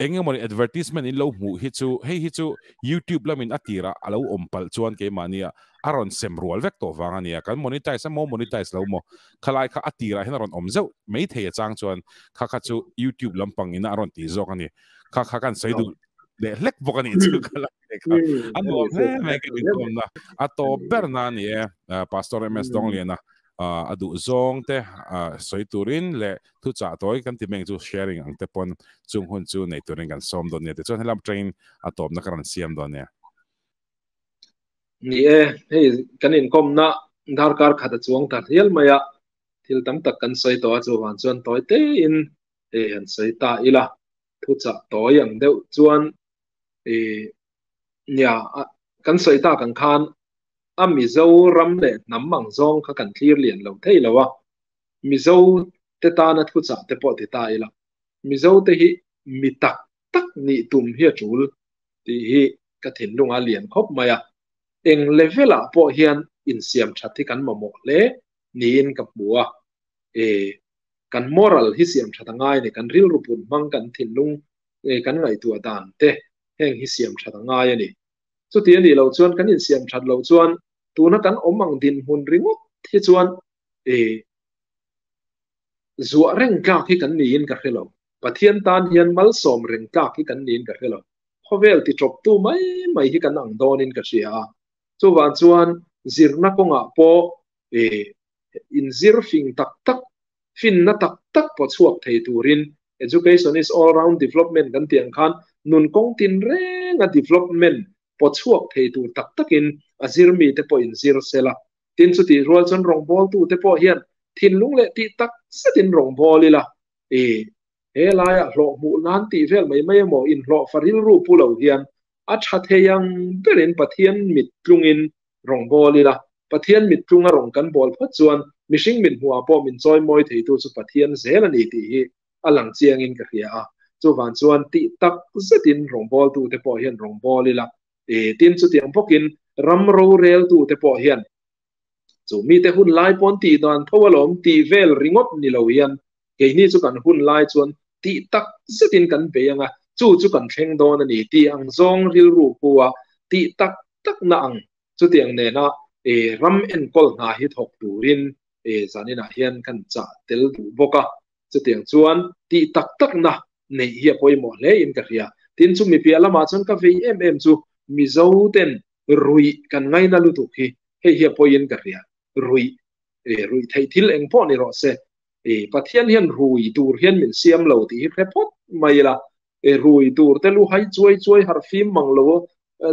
Speaker 1: engemawni advertisement in lo hmu hi chu hei hi chu YouTube lamin atira alo ompal chuan keimahnia a rawn sem rual vek tawh vang ania kan monetize emaw monetize lo maw khalai kha atira hian a rawn awm zeuh mai thei a chang chuan kha kha chu YouTube lampang ina a rawn ti zawk ani kha kha kan sawi duh leh hlek bawk ani chu khalai kha a nuam hle mai ka inkawmna a tawp ber na ani e Pastor MS Dongliana a duh zawng te sawi turin leh thu chah tawi kan ti meng chu sharing ang te pawn chung hun chu nei turin kan sawm dawn nia ti chuan helam train a tawpna ka rawn siam dawn nia.
Speaker 2: Ni e, hei kan inkawmna darkar khat a chuang ta hlial mai a, thil tam tak kan sawi tawh a chuvan chuan tawi te in e han sawi ta ila thu chah tawi ang deuh chuan e nia kan sawi ta kan khan a Mizoram leh hnam ang zawng kha kan thlir lian lo thei lo a Mizo te tana thu chah te pawh ti ta ila Mizo te hi mi tak tak ni tum hi a tul ti hi ka thinlunga lian khawp mai a eng level ah pawh hian insiam that hi kan mamawh hle niin ka hmu a e kan moral hi siam that angai ni kan rilru pun hmang kan thinlung e kan ngaihtuah dan te heng hi siam that angai ani chuti ani lo chuan kan insiam that lo chuan tuna kan awm ang din hmun ringawt hi chuan e zuah reng tlak hi kan niin ka hrelo Pathian tan hian mal sawm reng tlak hi kan niin ka hrelo khawvel ti tawp tu mai mai hi kan ang dawnin ka hria a chuwan chuan zirna kawngah pawh e in zir fing tak tak fin na tak tak pawh chhuak thei turin education is all round development kan tiang khan nun kawng tin reng a development pawh chhuak thei tur tak takin a zir mi te pawh in zir sela tin chu ti rual chuan rawng bawl tu te pawh hian thinlung leh ti tak zetin rawng bawl ila e He laiah hlawh hmuh nan tih vel mai mai emaw inhlawh fa rilru pu lo hian a tha thei ang berin Pathian mit tlungin rawn bawl ila, Pathian mit tlunga rawn kan bawl phawt chuan mihring mit hmuhah pawh min chawimawi theitu chu Pathian zel a ni tih hi a lang chiangin ka hria a. Chuvang chuan tih tak zetin rawngbawltute pawh hian rawn bawl ila, tin chutiang bawkin ram roreltute pawh hian chu mite hun lai pawn tih dan tho alawm tih vel ringawt ni lo hian keini chu kan hun lai chuan tih tak zetin kan bei anga chu chu kan thleng dawn a ni tih ang zawng rilru pu a tih tak tak na ang chutiang nena ram enkawl hna hi thawk turin zaninah hian kan chah tel duh bawk a. Chutiang chuan tih tak tak na neih hi a pawimawh hle in ka hria. Tin chu mi piah lamah chuan ka vei em em chu Mizo ten ruih kan ngaina lutuk hi hei hi a pawiin ka hria. Ruih, ruih theih thil eng pawh ni rawh se. Pathian hian rui tur hian min siam lo tih hi hre phawt mai ila. Rui tur te lu hai chuai chuai harh fim mang lo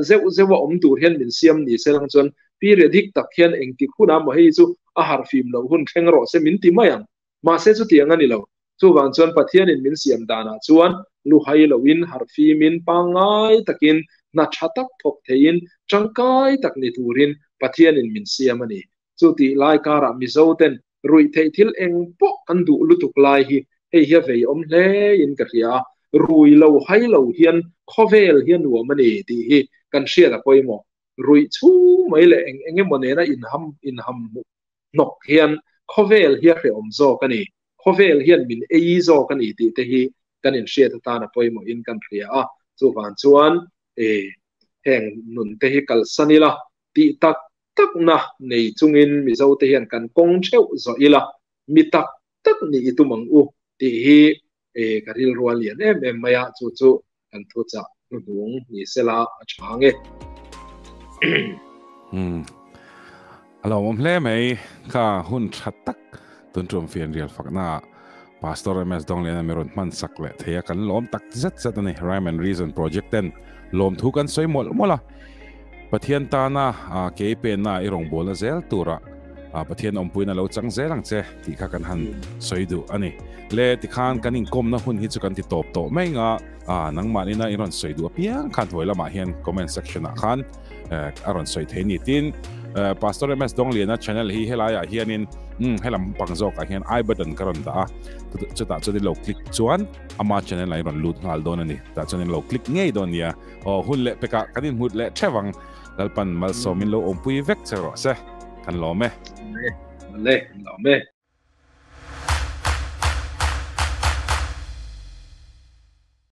Speaker 2: zeuh zeuh a awm tur hian min siam ni se lang chuan periodic tak hian engtik hunah maw hei chu a harh fim loh hun thleng rawh se min ti mai ang. Mahse chutiang a ni lo. Chuvang chuan Pathianin min siam danah chuan luhai loin, harhfimin, pangngai takin, hna tha tak thawk theiin, tangkai tak ni turin Pathianin min siam a ni. Chutih lai karah Mizoten ruih theih thil eng pawh kan duh lutuk lai hi hei hi a vei awm hlein ka hria a, rui lo hai lo hian khawvel hi a nuam a ni tih hi kan hriat a pawimawh. Ruih chhung mai leh eng eng emaw nena inham inham hmuh hnawk hian khawvel hi a hrehawm zawk a ni, khawvel hian min ei zawk a ni tih te hi kan inhriat atan a pawimawhin kan hria a, chuvang chuan e heng nun te hi kalsan ila tih tak takna nei chungin Mizo te hian kan kawng theuh zawh ila mi tak tak nih i tum ang u tih hi e ka rilru a lian em em mai a, chu chu kan thuchah hnuhnung ni sela a tha ang e.
Speaker 1: Hmm. A lo awm hle mai kha hun tha tak tun tum fianrial fakna Pastor MS Dongliana mi rawn hman sak leh thei a kan lawm tak zet zet a ni Rhyme and Reason Project ten lawm thu kan sawi mawlh mawlh a Pathian tana ke penna i rawngbawlna zel tura Pathian awmpuina lo chang zel ang che tih kha kan han sawi duh a ni. Le tikhan kan inkawmna hun hi chu kan ti tawp tawh mai nga a nangmahnina i rawn sawi duh apiang khan hnuai lamah hian comment section ah khan a rawn sawi thei ni tin Pastor MS Dongliana channel hi helaiah hianin helam pang zawkah hian i button ka rawn dah a chutah chuan i lo click chuan ama channel ah i rawn lut nghal dawn a ni tah chuan in lo click ngei dawn nia aw hun leh pekah kan inhmut leh theuh ang Lalpan malsawmin lo awmpui vek che rawh se kan lawm e.
Speaker 2: Le, lawm e.